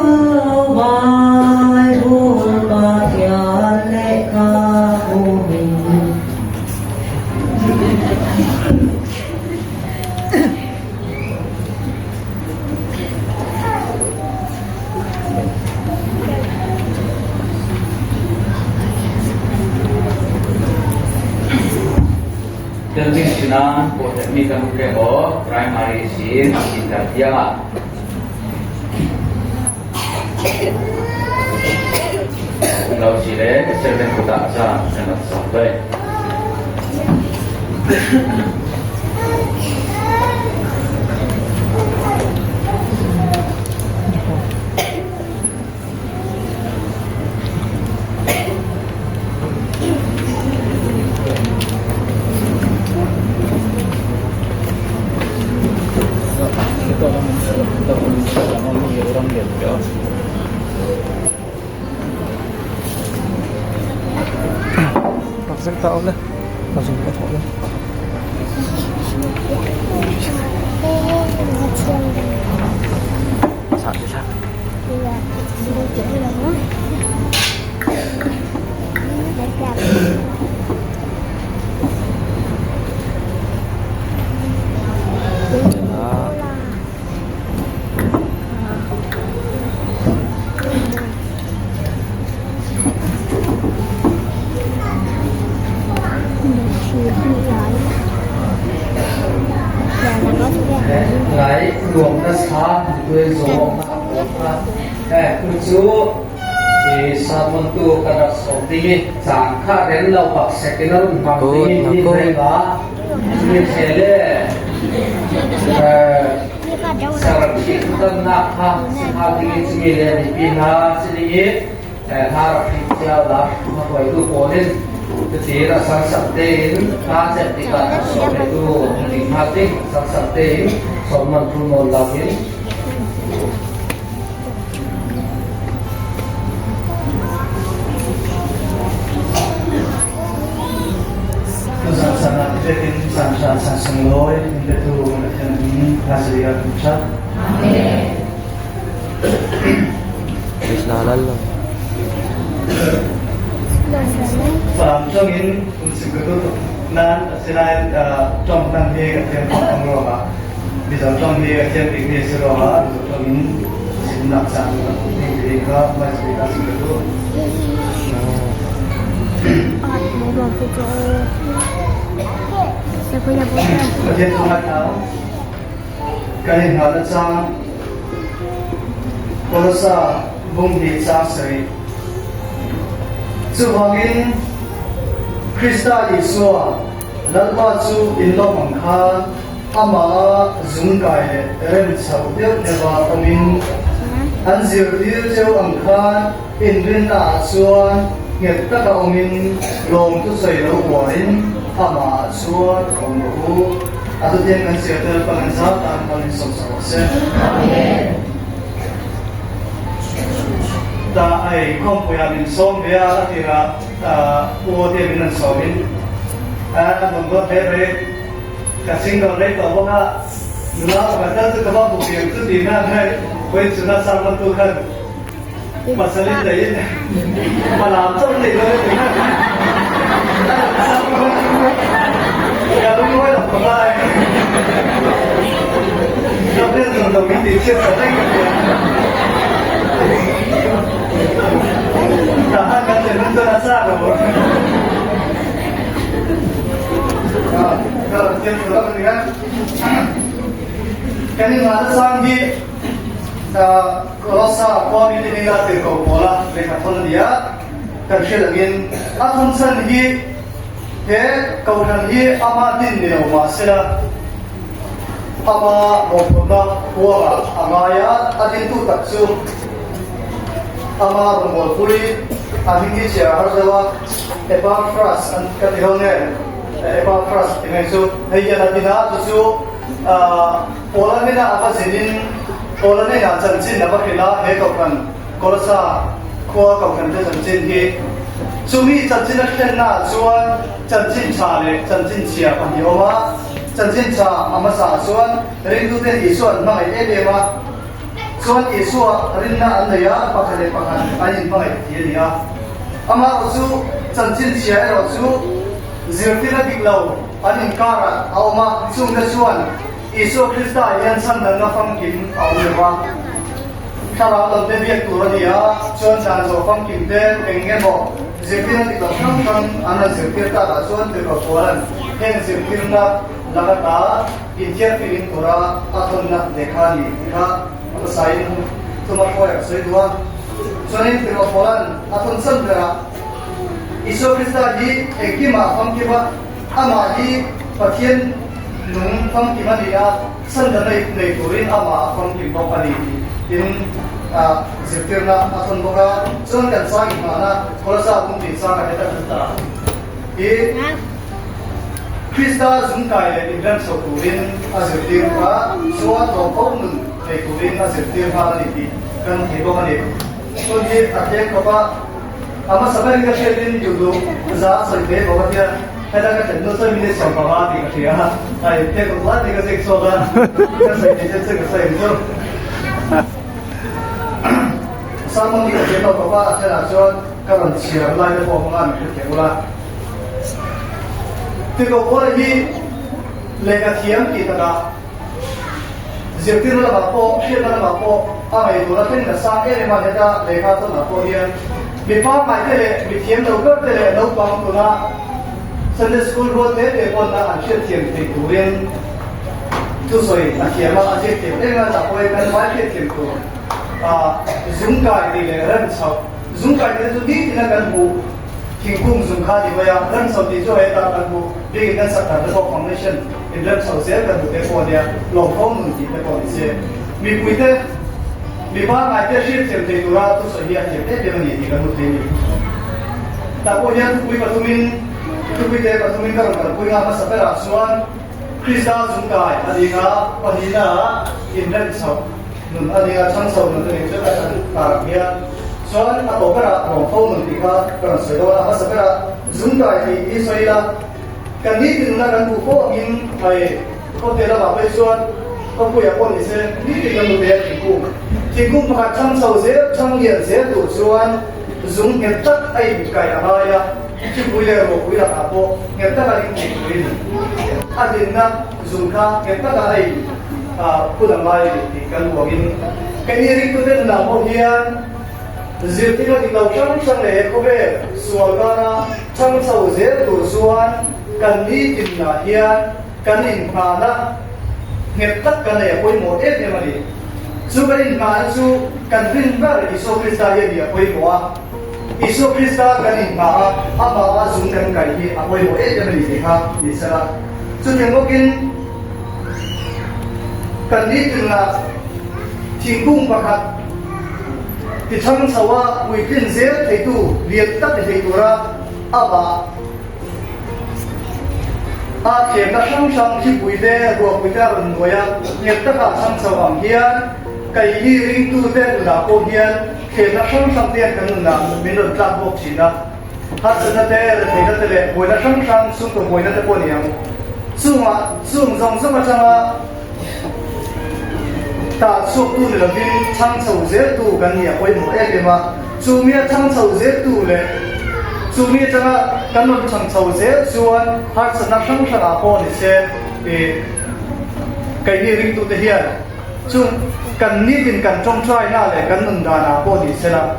aw Bible, Pathian lehkhabu hi. Building sinang mi kan ke ho primary sin inter tiang lo si le servant kuta cha kan rak sak ve. Rak ta le ka zung ka thawh le. Sa sa. Tuin zawng Tu cu sermon tu kan rak sawm ding i caan kha rem lo bak sek in a run hmang ding i mi hlei ba mi hle le saram tonnak kha si hnga ding i cumi le mipi hna si ding i hna rak hrin cio la hruaitu pawl in cutin a sangsang tein hna cem tikah sawm tu ding hnga ding sangsang tein sawm man thu nawl lakin. Tuzan san ah tetin san shan san sunglawi in petu Pathian min Nazariah kan chat. Falam congin un singkutu nan asinain tong tan hi ka thiam thong ruangah Mizo ṭawng hi a thiam bikmi a si ruangah Mizo ṭawng in chimnak caan ding te kha hmaisabik ah si ka duh. Pathian thanghat hau kan in hna na caan Kolosa bung hi caang sarih. Cuvangin Krista Isua Lalpa cu in lawmh ang khan amah ah zungkai le rem chho deuh deuh ah um in an zirtir cio ang khan inrinna ah chuan nghet taka um in lawmthu sawi lo uar in amah ah chuan awm rawh u. Atu tiang kan siater pang in zat tan hmang in sawm sak rawh seh. Ta ai khawmpui ah min sawm ve a a tirah u te min an sawm in an bang dawt ve ve ka single rei tawh bawk a nula pakhat tal chu ka va hmu piang chu ti na hei voi chu na sang man tu khan pasal in dai in malam chau nei lo ti khan ka lung loi lo ko lai ka pen zong lo min ti chiat sa dai ka Tahan kan te nun na sa ka bo. Kan in na sang hi Rosa kwami te nga te ko bola le ka thon dia kan hrial angin a thon chan hi he kohhran hi ama din ni lo ma sela ama mawhphurhna huangah a ngai a, a dintu tak chu ama rawngbawlpui a hming hi chhiar a har deuh a, Epaphras an ka ti ho nen, Epaphras ti mai chu hei hian a din a, chu chu Paula hnenah a va zin in Paula hnenah chanchin a va hrilh a, he kohhran Kolosa khua kohhran te chanchin hi chumi chanchin a thlennaah chuan chanchin tha leh chanchin chhia pahnih a awm a. Chanchin tha a hmasa ah chuan ringtuten Isua an hmangaih em em a, chuan Isua rinna an nei a, pakhat leh pakhat an inhmangaih ti a ni a. Amaherawh chu chanchin chhia erawh chu zirtirna dik lo an inkarah a awm a, chungte chuan Isua Krista hian chhandamna famkim a awm lo va, thlarau lamte biak tur a ni a, chuan dan zawh famkimte eng nge maw Zirtirna dik lo hrang hrang an rawn zirtir takah chuan Tirhkoh Paula'n heng zirtirna lak ata inthiarfilin tura a thawnna lehkha a ni tih kha a hmasain thuma hruai a sawi duh a. Chuanin Tirhkoh Paula'n a thawn chhan berah Isua Krista hi engkimah a famkim a, amah hi Pathian nung famkim a ni a, Chhandamna nei turin amah a famkim bawk a ni tiin zirtirna a thawn bawk a. Chuan kan sang inghahna Kolosa pumpi sang a heta kan ta hi Krista zungkai leh inrem chho turin a zirtir a, chuan tlawmfo nun nei turin a zirtir nghal a ni tih kan thei bawk a ni. Tun hi a tlem khawp a, a hmasa berin ka hriatin duh duh za a sawi hle bawk a tia. Heta ka thlen hnu chuan minute 15 tih ka hria a, ai pek ruk lai tih ka zik chhuak a, ka sawi thei chet chu ka sawi ang chu. Sermon hi ka thiam lo tawp a, a thenah chuan ka rawn chhiar lai te pawh hmanga min hrethiam ula. Tiko Paula hi lehkha thiam tih takah zirtirna lamah pawh hriatna lamah pawh a ngaihtuahna thleng nasa em em a, heta lehkha tawnah pawh hian mi pangngai te leh mi thiam lo ber te leh naupang tuna Sunday School rual te te pawn an hriatthiam theih turin. Thusawi a thiam a, a ziak thiam em a, tah pawh hi kan vai hriat thiam tur a zungkai tih leh rem chhoh. Zungkai tih te chu nitin a kan hmuh thingkung zung kha ni mai a, rem chhoh tih chu hetah kan hmuh biakin kan sak dan te pawh foundation in rem chhoh zel kan hmu te pawh a nia, lawmfo nun tih te pawh ni se. Mipui te, mi pangngai te hriat thiam thei tura thusawi hi a thiam em em a ni tih kan hmu thei a ni. Tah pawh hian thupui pathumin, thupui te pathumin ka rawn kalpui nghal hmasa berah chuan, Krista zungkai a ding a, pahnihna ah inrem chhoh nun a ding a, chhang chho nun a nih chu ka chan tar ang hian. Chuan a tawp berah lawmtho nun tih kha ka rawn sawi dawn a, hmasa berah zungkai tih hi sawi ila, kan nitin nuna kan duh fo angin hei khawte lamah phei chuan khawpuiah pawh ni se nitin kan hmu thei a thingkung. Thingkung pakhat chhang chho zel, chhang lian zel tur chuan zung nghet tak a inkaih a ngai a. Thingpui leh ruahpui lakah pawh nghet taka ding thei turin a dinna zung kha nghet taka a in phun a ngai a ni tih kan uangin keini ringtute nunah pawh hian zirtirna dik lo hrang hrang leh khawvel sual kara chhang chho zel tur chuan kan nitin nunah hian kan inhmahna nghet tak kan nei a pawimawh em em a ni. Chu kan inhmahna chu kan rin ber Isua Krista hi a ni a pawimawh a. Isua Krista kan inhma a, amah a zung kan kai hi a pawimawh em em a ni tih kha ni sela. Chutiang bawkin kan nitinah thingkung pakhat ti chhang chho a puitlin zel theitu lian tak ni thei tura amah a thlemna hrang hrang thipui te ruahpui te a rawn nuai a, nghet taka a chhang chho ang hian keini ringtute nunah pawh hian Thlemna hrang hrang te hian kan nunah min rawn tlak bawk thin a, harsatna te, retheihna te leh buaina hrang hrang chhungkaw buaina te pawh a ni ang. Chungah chung zawng zawng atanga tah chhuaktu ni lovin chhang chho zeltu kan ni a pawimawh em em a, chu mia chhang chho zeltu leh chu mi atanga kan rawn chhang chho zel chuan harsatna hrang hrangah pawh ni se ih keini ringtute hian Chu kan nitin kan tawngtaina leh kan nun danah pawh ni sela,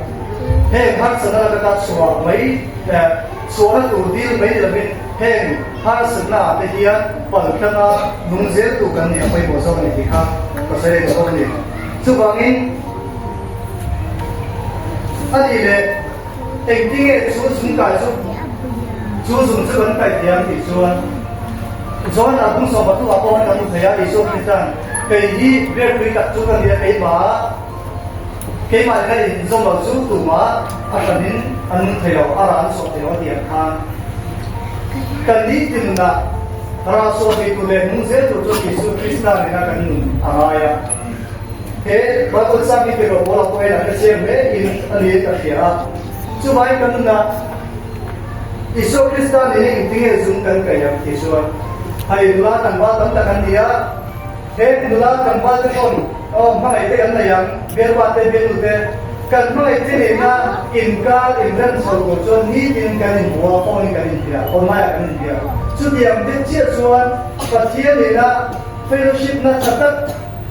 heng harsatna laka ta chhuah mai chhuahna tur dil mai ni lovin heng harsatna ah te hian paltlanga nung zeltu kan nih a pawimawh zawk a ni tih kha ka sawi leh tawh bawk a ni. Chuvangin a nih leh engtinge chu zungkai chu chu zung chu kan kaih thiam tih chuan John a bung sawm patu ah pawh khan kan hmu thei a, Isua Krista'n kei hi biakpui tak chu ka nia keimah keimah nena inzawm lo chu tumah a hranin an nung thei lo, a rah an sawh thei lo a ti ang khan kan nitin nunah rah sawh thei tur leh nung zel tur chuan Isua Krista nena kan nun a ngai a. He Bible chang hi tirh pawl ah pawh hian a hrechiang hle in a ni ka hria a, chuvangin kan nunah Isua Krista nena engtinge zum kan kaih ang tih chuan hei nula tlangval tam tak an ni a, he nula tlangval te pawn aw hmangaih te kan nei ang, bialpa te bialnu te kan hmangaih te nena inkar inrem chho tur chuan nitin kan inhmu a, phone in kan inbia, online ah kan inbia. Chutiang deuh chiah chuan Pathian nena fellowship na tha tak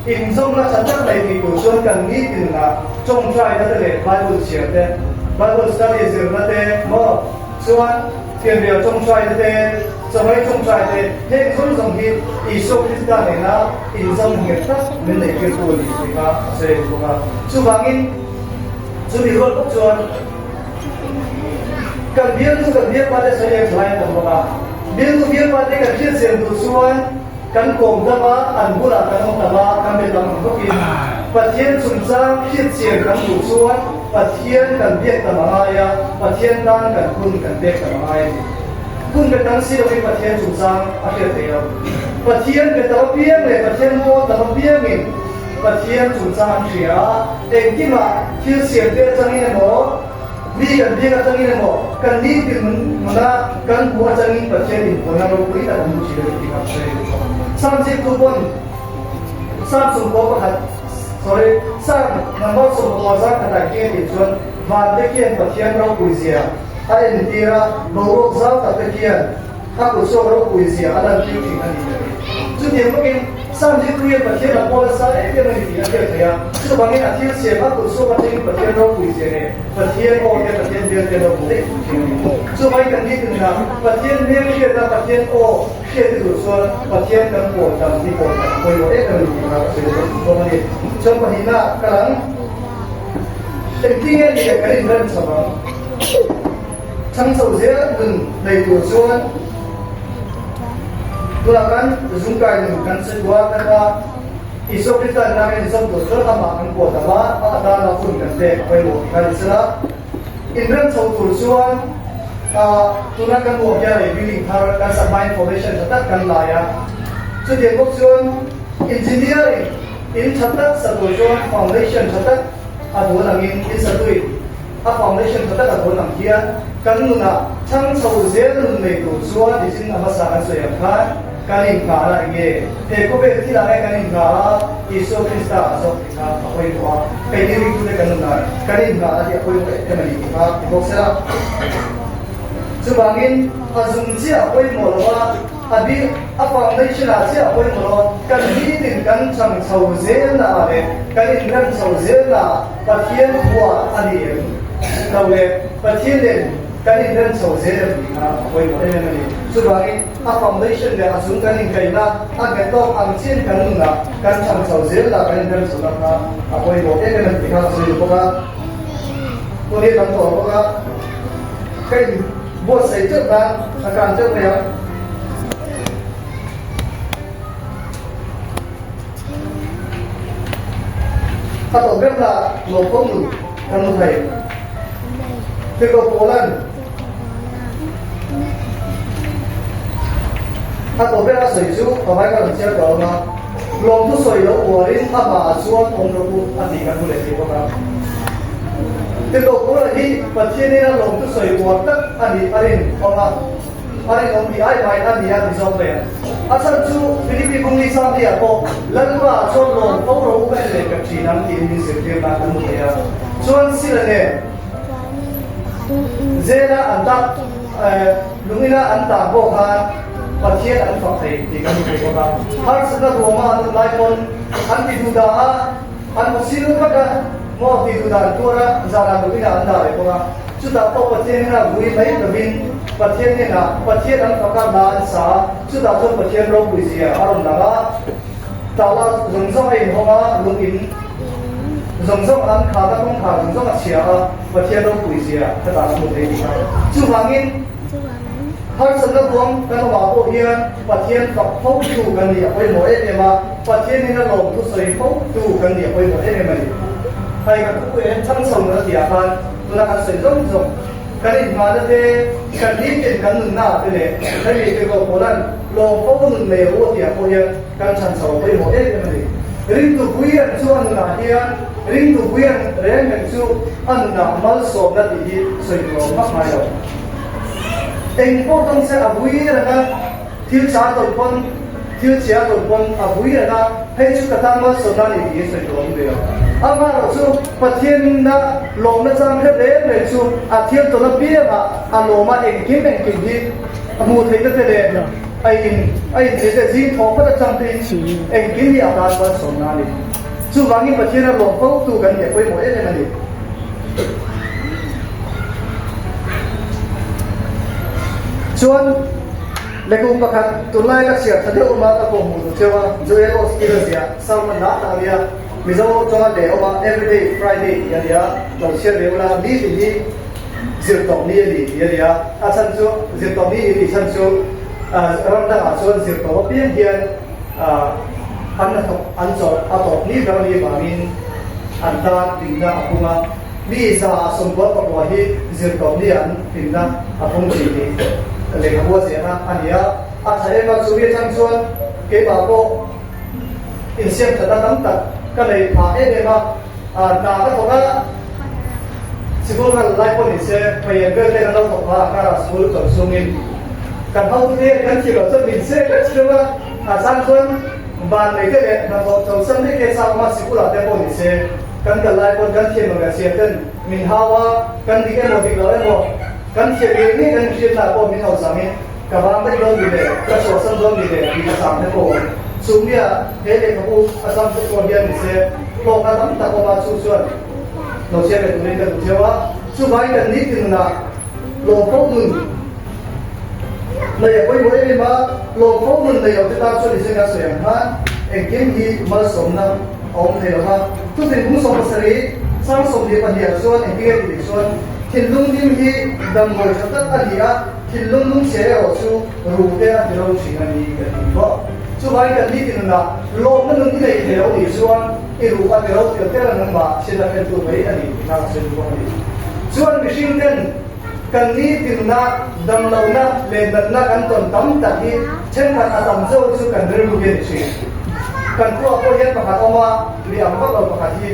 Inzawmna tha tak nei tih tur chuan kan nitin ah tawngtaina te leh Bible chhiar te, Bible study zirna te maw chuan thianrial tawngtaina te, chawei tawngtai te, heng zawng zawng hi Isua Krista nena inzawm nghet tak min nei tirtu a ni tih kha a sawi bawk a. Chuvangin chumi rual bawk chuan kan bialtu kan bialpa te sawi leh thalai an tam bawk a, bialtu bialpa te kan hriatchian tur chuan, Kan kawm tam a, an bulah kan awm tam a, kan be tam ang bawkin Pathian chungchang hriatchian kan duh chuan Pathian kan biak tam a ngai a, Pathian tan kan hun kan pek tam a ngai a ni. Hun be tam si lovin Pathian chungchang a hriat thei lo. Pathian be tam apiang leh Pathian mawl tam apiangin Pathian chungchang an hria a, engkimah thil siamte atangin emaw, Mi kan biak atangin emaw, kan nitin nuna kan hmuh atangin Pathian inpawlna ropui tak an hmu thin a ni tih kha ka sawi duh. Sam zirtu pawn Sam sawmkaw pakhat, sorry, Sam number 10 zar khatah khian a tih chuan van te khian Pathian ropui zia a entir a, boruak zau tak te khian a kutchhuak ropui zia a lantir thin a ni ka ti. Chu tiang bawkin Sam hi tuia Pathian a pawl a sa em em a ni tih a hriat theih a. Chuvangin a thil siam a kut suak atangin Pathian ropui zia leh Pathian aw te Pathian hmel te lo hmu daih thin a ni. Chuvangin kan nitin ah Pathian hmel hriatna Pathian aw hriat te duh chuan Pathian kan pawl dan hi pawl dan pawimawh em em a ni tih kha ka sawi dawn bawk a ni. Chuan pahnihna ka lang engtin nge ni le kan inrem chho ang? Chhang chho zel nun nei tur chuan tunah kan zungkai nun kan sawi a kan a Isua Krista nena kan inzawm tur chuan amah kan kuat ang a, a atana hun kan pek a pawimawh tih kha ni sela. Inrem chho tur chuan tuna kan uap hian ei building thar kan sak hmain foundation tha tak kan lai a, chutiang bawk chuan engineering in tha tak sa tur chuan foundation tha tak a duan angin in satuin A foundation tha tak a dawn ang hian kan nunah chhang chho zel nun nei tur chuan nichin a hmasa kan sawi ang khan kan inngah a eng nge? He khawvel thilah nge kan inngah a? Isua Krista a zawk tih kha a pawimawh a, keini ringtute kan nunah kan inngah a hi a pawimawh em em a ni tih kha ti bawk sela. Chuvangin a zung chiah a pawimawh lo a, a bi a foundation ah chiah a pawimawh lo a, kan nitin kan chhang chho zelna ah leh kan inrem chho zelna ah Pathian khua a ni em? Lo le, Pathian nen kan inrem chho zel em tih kha a pawimawh em em a ni. Chuvangin a foundation leh a chung kan inkaihna a nghet tawk ang chian kan nunah kan chhang chho zel la kan inrem chho na kha a pawimawh em em a ni tih kha ka sawi bawk a. Tun hi kan tawh bawk a, ka inbuatsaih teuh nan a kan teuh mai ang. A tawp ber lah lawmawm nun kan hmu thei. Tirhkoh Paulan a tawp ber a sawi chu ka vai ka rawn chhiar tawh ang a, lawmthu sawi loh uarin amah ah chuan awm rawh u a tih kan hmu leh thei bawk a. Tirhkoh Paula hi Pathianin a lawmthu sawi uar tak a nih a rin awm a. A rinawm tih ai mai a ni a ti zawk mai a. A chhan chu Philippi Bungli Sangli-ah pawh Lalpa ah chuan lawm fo ro ka en leh ka thin ang tiin min zirtirna kan hmu thei a. Chuan Sila nen Zela an tak lungina an tah pawh khan Pathian an fak thei tih kan hmu thei bawk a. Harsatna ruama an awm lai pawn an ti duh dah a, an hmu sil vek a, maw ti duh dan tuara zanah lungina an dah leh bawk a. Chutah pawh Pathian hnenah vui mai lovin Pathian hnenah Pathian an fak a, hla an sa a, chutah chuan Pathian ropui zia a rawn lang a, tala zawng zawng a inhawng a, lung in zawng zawng an khat a, kawngkhar zawng zawng a chhia a, Pathian ropui zia ka dah hmu thei tih a. Chuvangin harsatna ruang kan awmah pawh hian Pathian fak fo tu kan nih a pawimawh em em a, Pathian hnena lawmthu sawi fo tu kan nih a pawimawh em em a ni. Hei ka thu en chang chho nula tihah khan Tuna kan sawi zawng zawng, kan inhmahna te, kan nitin kan nunna ah te leh hemi te ko pawlan lawm fo nun nei ru a tih ah pawh hian kan chhan chho a pawimawh em em a ni. Ringtu Puian chu a nunah hian Ringtu Puian reng reng chu a nunah malsawmna tih hi sawi tur a awm vak ngai lo. Eng pawh tawng se a vui reng a, thil cha tawn pawn, thil chhia tawn pawn a vui reng a, hei chu ka tan malsawmna a ni tih hi sawi tur a awm ve lo. Amaherawh chu Pathianna lawmna chang hre reng reng chu a thil tawn apiangah a lawm a, engkim engkim hi a hmuh theihna te leh a in a intheih te zing thawh phawt atang tein engkim hi a tan malsawmna a ni. Chuvangin Pathiana lawm fo tu kan nih a pawimawh em em a ni. Chuan lehkhabu pakhat tunlai ka chhiar tha deuh awm a, ka pawh hmuh duh cheu a, Joel Osteen a ziah sermon dah tak a nia, Mizo chunga leh awm a, Everyday Friday tih a nia, lo chhiar ve ula, nitin hi zirtawp ni a ni tih a nia, a chhan chu zirtawp ni ni tih chhan chu ram dangah chuan zirtawp apiang hian an hnathawk an chawlh a tawp ni ber a nih vangin an tan hlimna a pung a, mi 149 hi zirtawp ni an hlimna a pung thin tih lehkhabu a ziahna a ni a, a tha em a, chumi atang chuan keimah pawh insiam thatna tam tak ka nei phah em em a, hna ka thawk a, sikul kal lai pawh ni se hmeichhe vel te kan lo thawk phah a, karah sikul chawlh chungin kan hotute hian kan thih loh chuan min se vek chhung a, a chang chuan Van nei te leh hnathawh chawlhsan daih te chak awm a, sikulah te pawh ni se, kan kal lai pawn kan thiam lo leh chhiar ten min hau a, kan dik emaw dik lo emaw, kan thiam ngei ngei kan inhriatna ah pawh min hau changin ka vang daih dawn mi le, ka chhuahsan dawn mi le tih ka chang te pawh awm. Chu mi ah he lehkhabu a cang tuk ko hian siseh, hlawknak tam tak awm ah chu chuan lo chia ve turin kan duh cio a. Cu vai kan nitin ah lawmfo nun nei a pawimawh em em a, lawmfo nun nei lo te tan chuan niseh kan sawi ang khan engkim hi malsawmna a awm thei lo va. Thuthleng kum 17 sang 22 ah chuan engtin nge tih chuan thinlung hlim hi damdawi tha tak a ni a, thinlung lungchhia erawh chu rute a ti ro thin a ni kan ti bawk. Chuvangin kan nitin nunah lawmna nun i nei thei lo nih chuan i ruh a ti ro tel tel a nangmah chhiatna thlentu mai a ni tih kha ka sawi bawk a ni. Chuan mihring ten kan nitin nunah damlohna leh natna kan tawn tam tak hi thenkhat a tam zawk chu kan rilru hi a ni thin. Kan khuaah pawh hian pakhat awm a, mi ang vak lo pakhat hi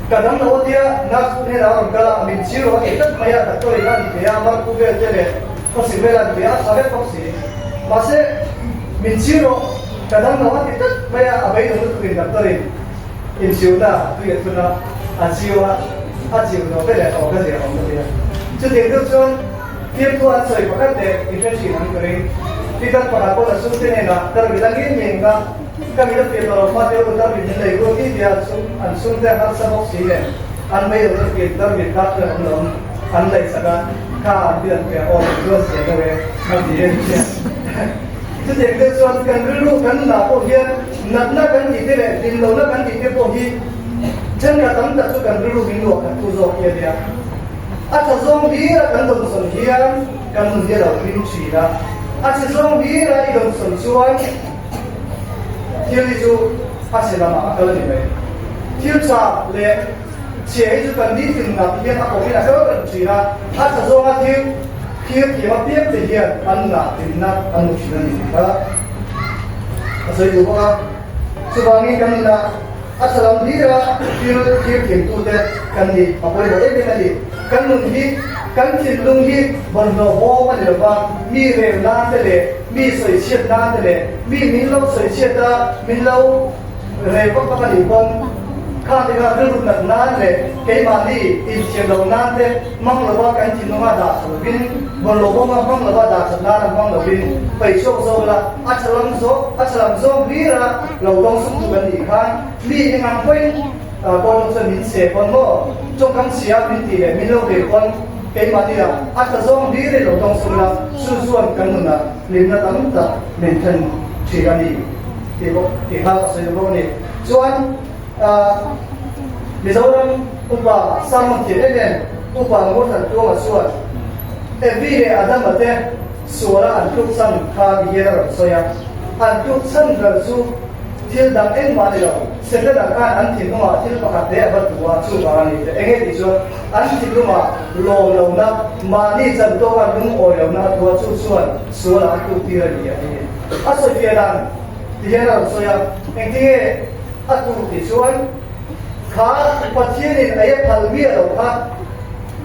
ka dam lo atia nurse hnenah a rawn kal a, min chiro a ti tlat mai a, doctor in a ni thei a, marku vel te leh Khawsik vel an ti a, a tha vek bawk si. Mahse, min chhir rawh, ka dam lo a ti tlat mai a, a beidawng lutuk in doctor in inchiuna tui a thun a, a chiu a, a chiu zawh veleh aw ka zia awm ka ti a. Chutiang deuh chuan fiamthu an sawi pakhat leh i hre thin ang ka ring. Pitar pakhat pawn a chhungte hnenah Darwin a ngin ngeng a, ka mit a fiah tawh lo fate u Darwin min lei rual ti tia an chhungte a harsa bawk si nen an beidawng lutuk in Darwin tan chuan an lo An lei sak a, kha an ti an pe a, aw min chuan zia deuh e, a ti em chiah. Chutiang deuh chuan kan rilru kan nunah pawh hian natna kan tih te leh hlimlohna kan tih te pawh hi thenkhat tam tak chu kan rilru min luah khat tu zawk hi a nia. A tha zawng hlir a kan dawnsawn hian kan nun hi a lo hlim thin a, a chhe zawng hlir a i dawnsawn chuan thil hi chu a chhe lamah a kal a ni mai. Thil tha leh Chhia hi chu kan nitin nak hian a kawmin a kal reng thin a, a tha zawnga thil thil thiam apiang te hian an nunah hlimna an hmu thin a ni tih kha a sawi duh bawk a. Chuvangin kan nunah a tha lam hlira thil thil thiamtute kan nih a pawimawh em em a ni. Kan nun hi kan thinlung hi bawlhhlawh bawm a ni lo va, mi rel nan te leh mi sawichhiat nan te leh mi min lo sawichhiat a min lo Rei vak vak a nih pawn kha te kha rilru nat nan leh keimahni inthiam loh nan te hmang lova kan thinlunga dah tha lovin bawlhhlawh bawma hmang lova dah that nan a hmang lovin peichhuak zawk ila a tha lam zawk a tha lam zawng hlira lo dawng sum tu kan nih khan mi eng ang pawhin pawn chuan min che pawn maw tawngkam chhia min tih leh min lo rel pawn keimahni ah a tha zawng hlir i lo dawng sum ila chu chuan kan nunah hlimna tam tak min thlen thin a ni. Tih bawk tih kha ka sawi bawk a ni. Chuan Mizoram upa sermon thiam em em upa Ngurthan Tluanga chuan Evi leh Adama te suala an tluk chhan kha ti hian a rawn sawi a. An tluk chhan ber chu thil dang engmah ni lo, Setana khan an thinlungah thil pakhat te a va tu a, chuvang a ni teh. Enge tih chuan an thinlungah lawm lohna, mahni chan tawka lungawi lohna a tu a, chu chuan sualah a tluk tir a ni a ti. A sawi fiah dan ti hian a rawn sawi a, engtinge a tur tih chuan kha Pathianin ei a phal miah lo kha,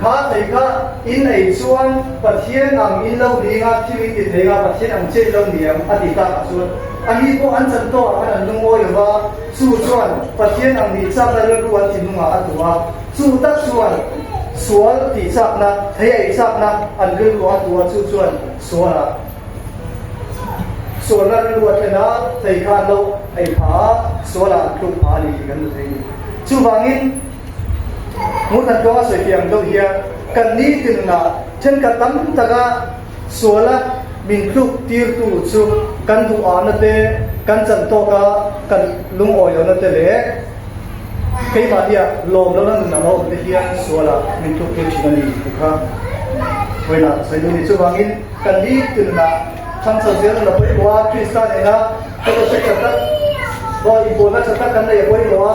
kha thei kha in ei chuan Pathian ang in lo ni anga thil in ti thei anga Pathian ang che in lo ni ang a ti tak ah chuan a ni pawh an chan tawh ah khan an lungawi lo va, chu chuan Pathian ang nih chakna rilru an thinlungah a tuh a, chu tak chuan sual tih chakna, thei a ei chakna an rilru a tuh a, chu chuan sualah. Sualna rilru a thlen a, thei kha an lo ei pha a, sualah an tluk pha a ni tih kan hmu thei a ni. Chuvangin, Ngurthan Tluanga sawi fiah ang deuh hian kan nitin nunah thenkhat tam taka suala min tluk tirtu chu kan duhahna te, kan chan tawka kan lungawi lohna te leh keimahnia lawm lohna nun ang a awm te hian sualah min tluk tir thin a ni tih kha vawiinah ka sawi duh a ni. Chuvangin, Kan ni tinah thangchho zel la pawimawh a, Krista nena fellowship tha tak, aw inpawlna tha tak kan nei a pawimawh a,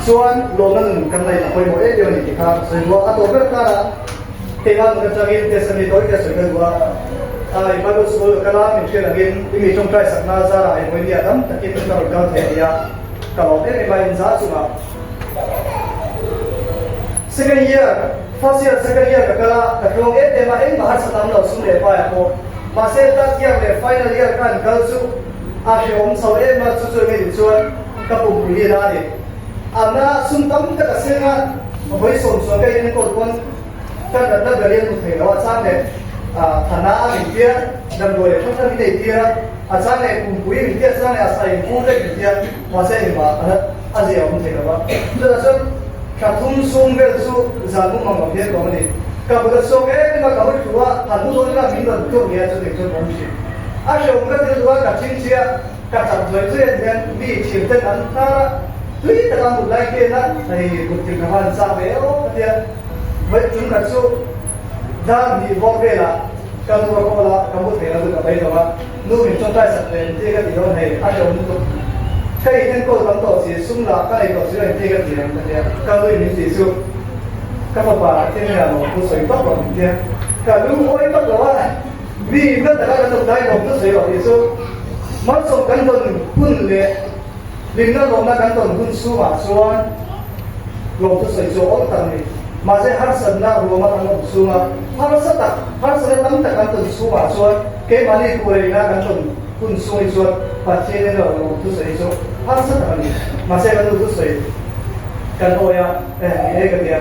chuan lawmna nun kan nei a pawimawh em em a ni tih kha ka sawi duh a. A tawp ber karah keimah nun atangin testimony tawi te a sawi ka duh a, ai Bible school ka kal a, min hriat angin i mi tawngtai sakna zarah hei vawinia dam takin ka rawn kal thei a ni a, ka lawm em em a, inzah chungah. Second year. First year, second year ka kal a, ka tlawng em em a, engmah harsa tam lo sum leh paiah pawh. Mahse third year leh final year ka han kal chu a hrehawm chho em a, chu chu enge tih chuan ka pumpui hi a na a ni. A na sum tam tak a seng a, vawi 10 chuan ka in enkawl pawn ka natna ber hi a hmu thei lo a, chang leh. Thana min tia damdawi hrang hrang min ei tir a, a chang leh pumpui min tia, a chang leh a sai in vek min tia, mahse engmah a zia awm thei lo va. Chutah chuan thla thum sum vel chu zan mum ang lo hian ka awm a ni. Ka kut a chhuak em em a, ka hawi thu a, han mu dawn ila min rawn tur nia chutiang chuan ka awm thin. A hrehawm ka ti lutuk a, ka chingchia, ka chak zuai zuai a ni hian mi thiamten an hnar a, tui taka mut lai hian a hei mut thil ka van chak ve aw ka tia. Vawi tum khat chu dar hnih bawr velah ka nu ka call a, ka mu thei lo chu ka bei lo a, nu min tawngtai sak ve inti ka ti dawn hei, a hrehawm lutuk. Ka in enkawl tam tawh si, sum lah ka nei tawh si lo inti ka ti ang ka tia, ka nu in min ti chu ka fapa thil hnenah lawmthu sawi tawp lo min tia, ka lungawi tawp lo a, mi na taka kan awm lai lawmthu sawi lo tih chu malsawm kan dawn hun leh Hlimna lawmna kan tawn hun chhungah chuan lawmthu sawi chu a awm tak a ni. Mahse harsatna ruama kan awm chhunga harsa tak, harsatna tam tak kan tawn chhungah chuan keimahni kureina kan tawn hun chhung hi chuan Pathian in lo lawmthu sawi chu harsa tak a ni. Mahse kan nu thusawi kan awi a, eh ni e ka tia,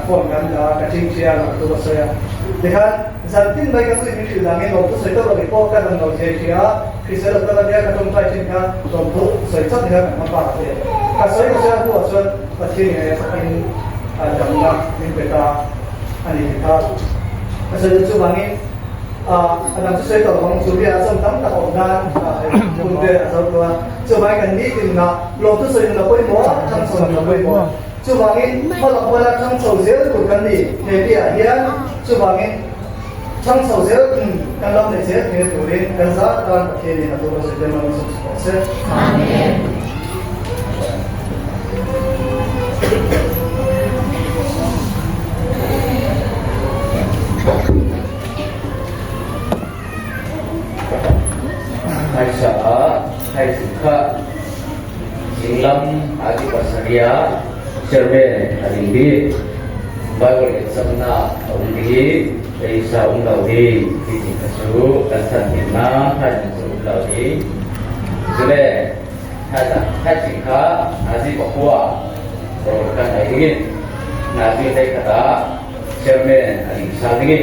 phone kan dah a, ka chingchia a, lawmthu ka sawi a. Tikhan zan tin mai ka nu in min hrilh dangin lawmthu sawi tawk lo tih pawh ka dam lo thei hria a. Hrisel lo tak a nia ka tawngtai thin kha tlawmthu sawi chauh ni kha kan hma pa a ti. Ka sawi ka sawi a hnuah chuan Pathian in in damna min pe ta a ni ti kha ka sawi duh chuvangin a dang chu sawi tawh lovang chu biakah chuan tam tak awm nan hun te a zo tawh a. Chuvangin kan nitin ah lawmthu sawi nun a pawimawh a, thangchho nun a pawimawh. Chuvangin hmalak huala thangchho zel tur kan ni he biakah hian chuvangin Chhang chho zel in kan lo nei zel thei turin kan zah tan Pathian in a tur a zir te man sawm rawh se. Amen. Hmaisa ah thaizing kha zinglam adi pasaria chairman a ding bik. Bible exam-nak a um ding i phaisa um lo ding ti ding kha cu kan san bik na thaizing cu um lo ding. Cule thaizing kha nazi pakua rawl kan ei ding i nazi hlei khat ah chairman a ding sal ding i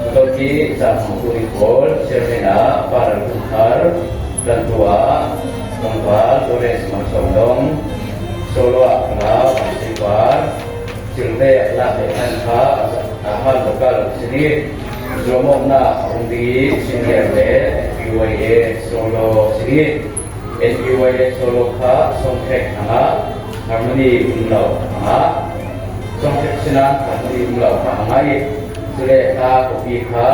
cuto khi zaangfang tu ding pawl chairman ah Pa Ral Kung Thar, Tlantu ah Tlangval Lawrence Mang Sawm Dong, Solo ah Kala Van Sui Par, Cilve a lak leh than kha a han local sin i zuamawknak a um ding i senior le NPYA solo sin i NPYA solo kha songkhek hangah harmony um lo hangah songkhek sinan harmony um lo kha hangah i cule hla copy kha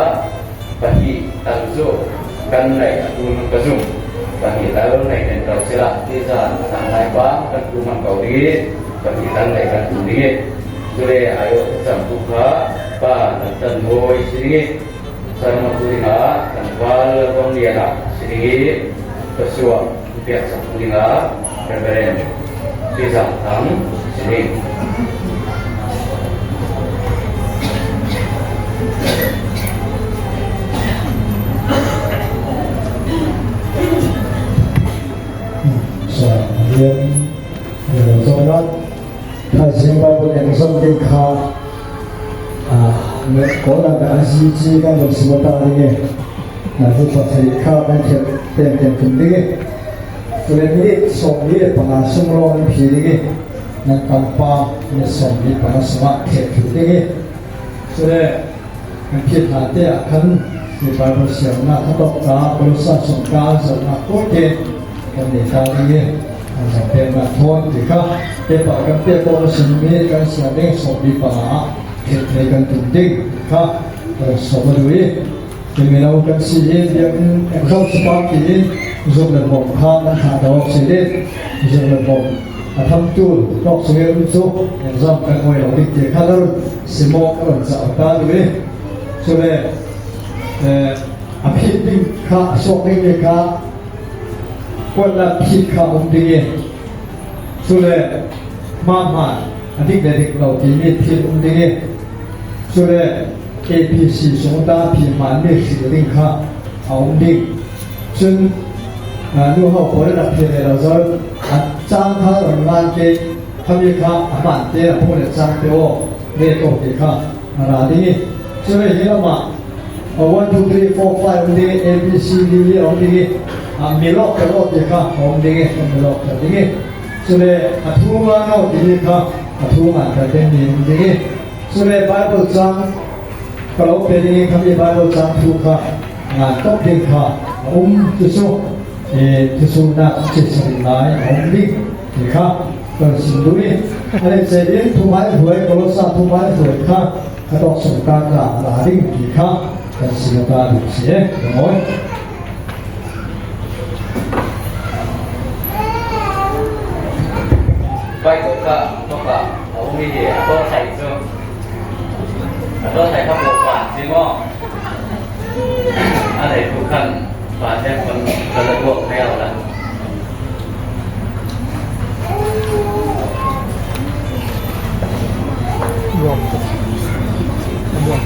pahnih tal cu kan neih a tul ka zumh. Pahnih tal nei ten ko sila ti zan a tang lai pa kan tu man ko ding i pahnih tal nei kan tu ding i cule ayo thlacam tu kha pa kan tan mawi si ding i sermon tu dingah kan val Lalbang Lian ah si ding i thluachuah piak sak tu dingah Reverend Sui Zang Thang si ding. Sa rian zonak thaizing Bible exam ding kha kawl ah kan GG kan von simata ding e na zu pasarih kha kan thiat ten ten tum ding e tule ni 25 sung lawng in phi ding e nan kampa ni 25 sungah thiat thu ding e tule kan phiat hna te ah khan ni Bible siamnak kha tok ta Kolosa sung ka zohnak ko te kan nei ta ding e an zong peknak thawn ti kha te pa kan pek ko na sinmi kan siam ding 15 ah thei kan tum ding kha som a duh i mino kan si i biakinn exo spa tiin zuk le bawm kha nan thah dawk si i zuk le bawm a thamtu tok sungil cu exam kan ngoi lo ding ti kha lar simo ka ron ca ta duh i cule a phit ding kha a sok ding mi kha kuat la phit kha um ding i cule ma ma a dik le dik lo timi thil um ding i cule APC sungta phirman mi hrilh ding kha a um ding. Cun nu ho pawl rak phir le lo zor a cang kha ron ngan ke khami kha a hman te a phung le cang te o re to ti kha a ra ding i. Cule hi lamah 1 2 3 4 5 um ding i A B C D E um ding i milawk ter aw ti kha um ding i milawk ter ding i cule a thu nga no timi kha a thu ngan ter ding mi um ding i cule Bible cang ka lo pe ding i khami Bible cang thu kha ngan top ding kha a um cucu cucu nak chichirin lai a um ding ti kha kan sim duh i ale cein thumai hruai Kolosa thumai hruai kha ka tok sung ta ka la ding ti kha kan sim ta duh si e. Bible kha toka a um i a to thai cu a to thai kha bo pan si maw a lei tu khan pa te kon ka la tuak meo la. Nuam tuk. Nuam.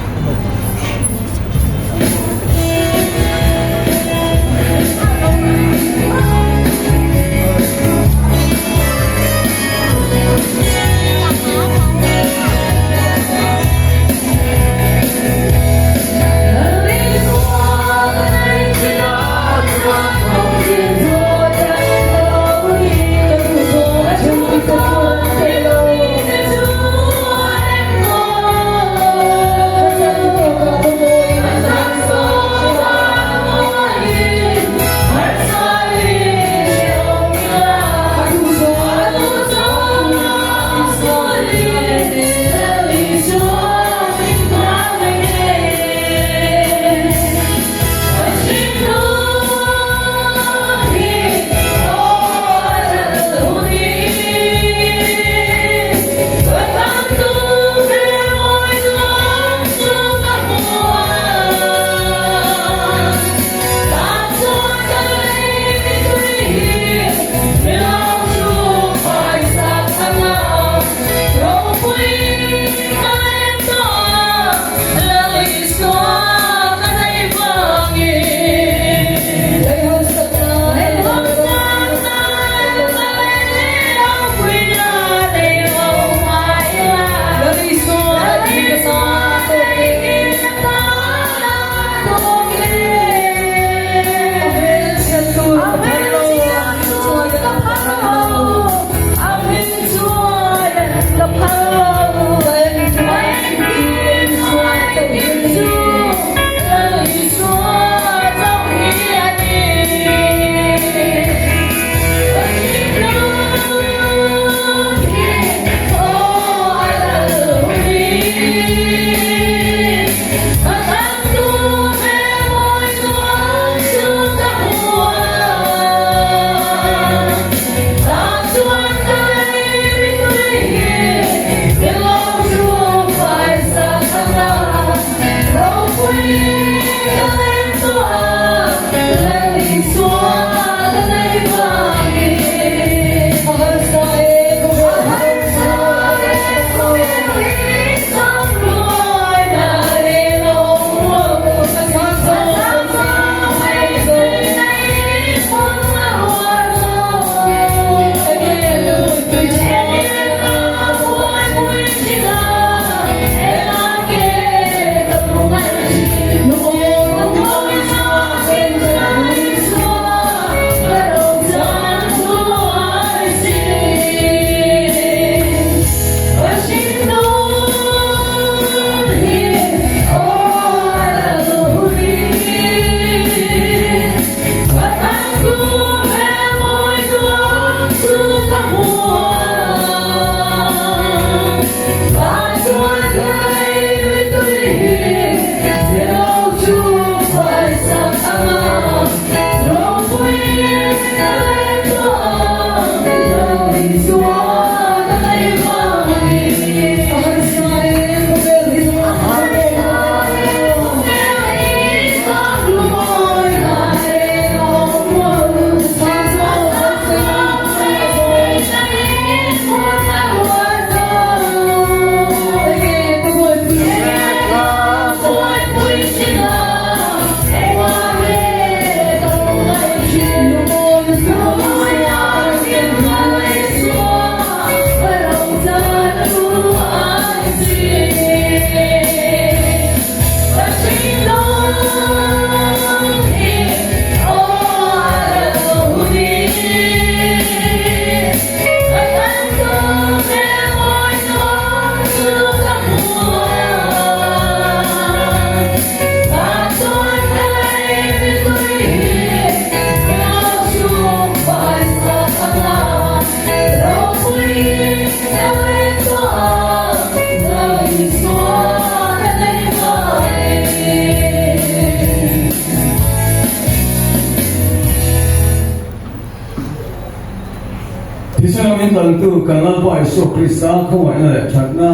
Min tlantu kan Lalpa Jesuh Krista khawngaihna leh thatna,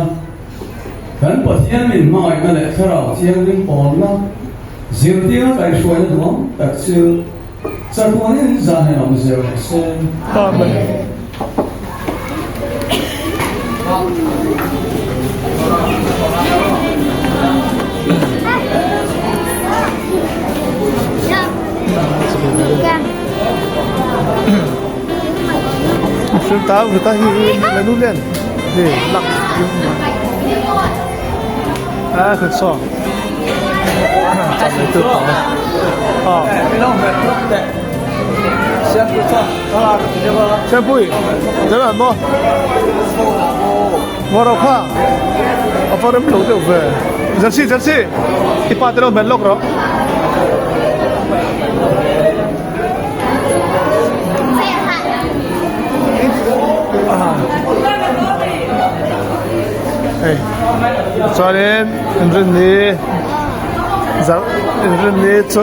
kan Pathian min hmangaihna leh Thlarau Thianghlim pawnna zirtirna kaihhruaina duhawm tak chu chatuanin zan hian awm zel rawh se. Amen. Sultan kita hi lanu len ni lak à thật so chọn lấy từ có ờ Xem pui thế là mo mo rau kha a farem lo deuh ve jersey jersey i pa te lo men lok ro Hei chuanin inrinni zarh inrinni chu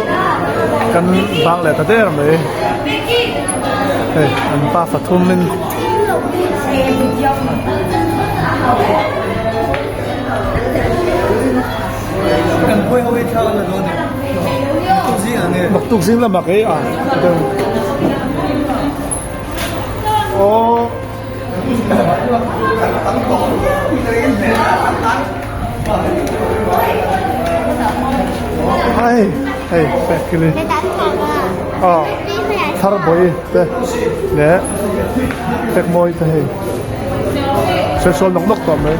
kan bang leh ta der mai hei an pa pathum in Naktuk zing lamah kei a aw Hei hei pek kili aw thar bawi te leh pek mawi te hei sawisawm nawk nawk tawh mai.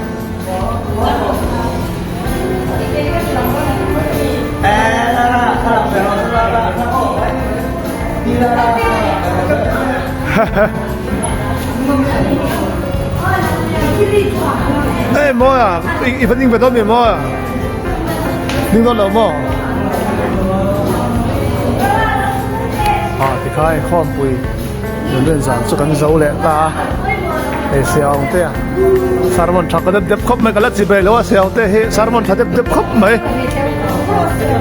Ê mo à, i vẫn về đó mi mo à. Ning đó lo mo. À thì khai khom pui. Lunglen zan chu kan zo leh ta a, hei siang te a sermon tha ka dep dep khawp mai ka la chi ber lo a siang te hi sermon tha dep dep khawp mai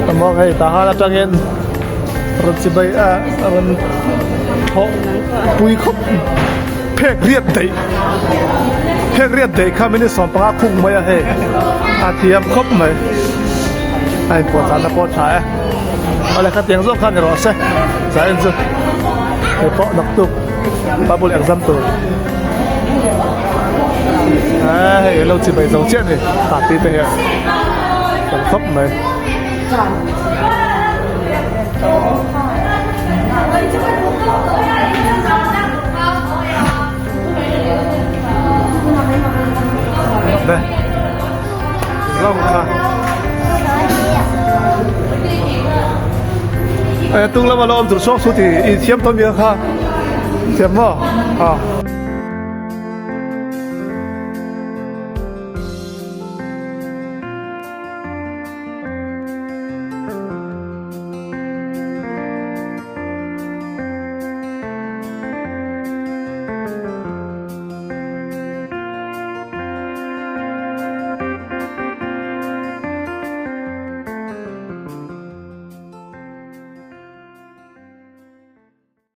ka mawng hei tah han atangin rawn chi bai a rawn thawh pui khawp phek riat daih phek riat daih kha minute 15 khung mai a hei a thiam khawp mai a inpuahchah na pawh a tha e. Awle khatiang zawk kha ni rawh se zain chu hei pawh naktuk bible exam tur a hei lo chi bai zo chiah ni party te hian kan khawp mai. Đây. Rong kha. Tung lama lo om tur sawk su ti i thiam tawn mi kha. Thiam maw? Ha.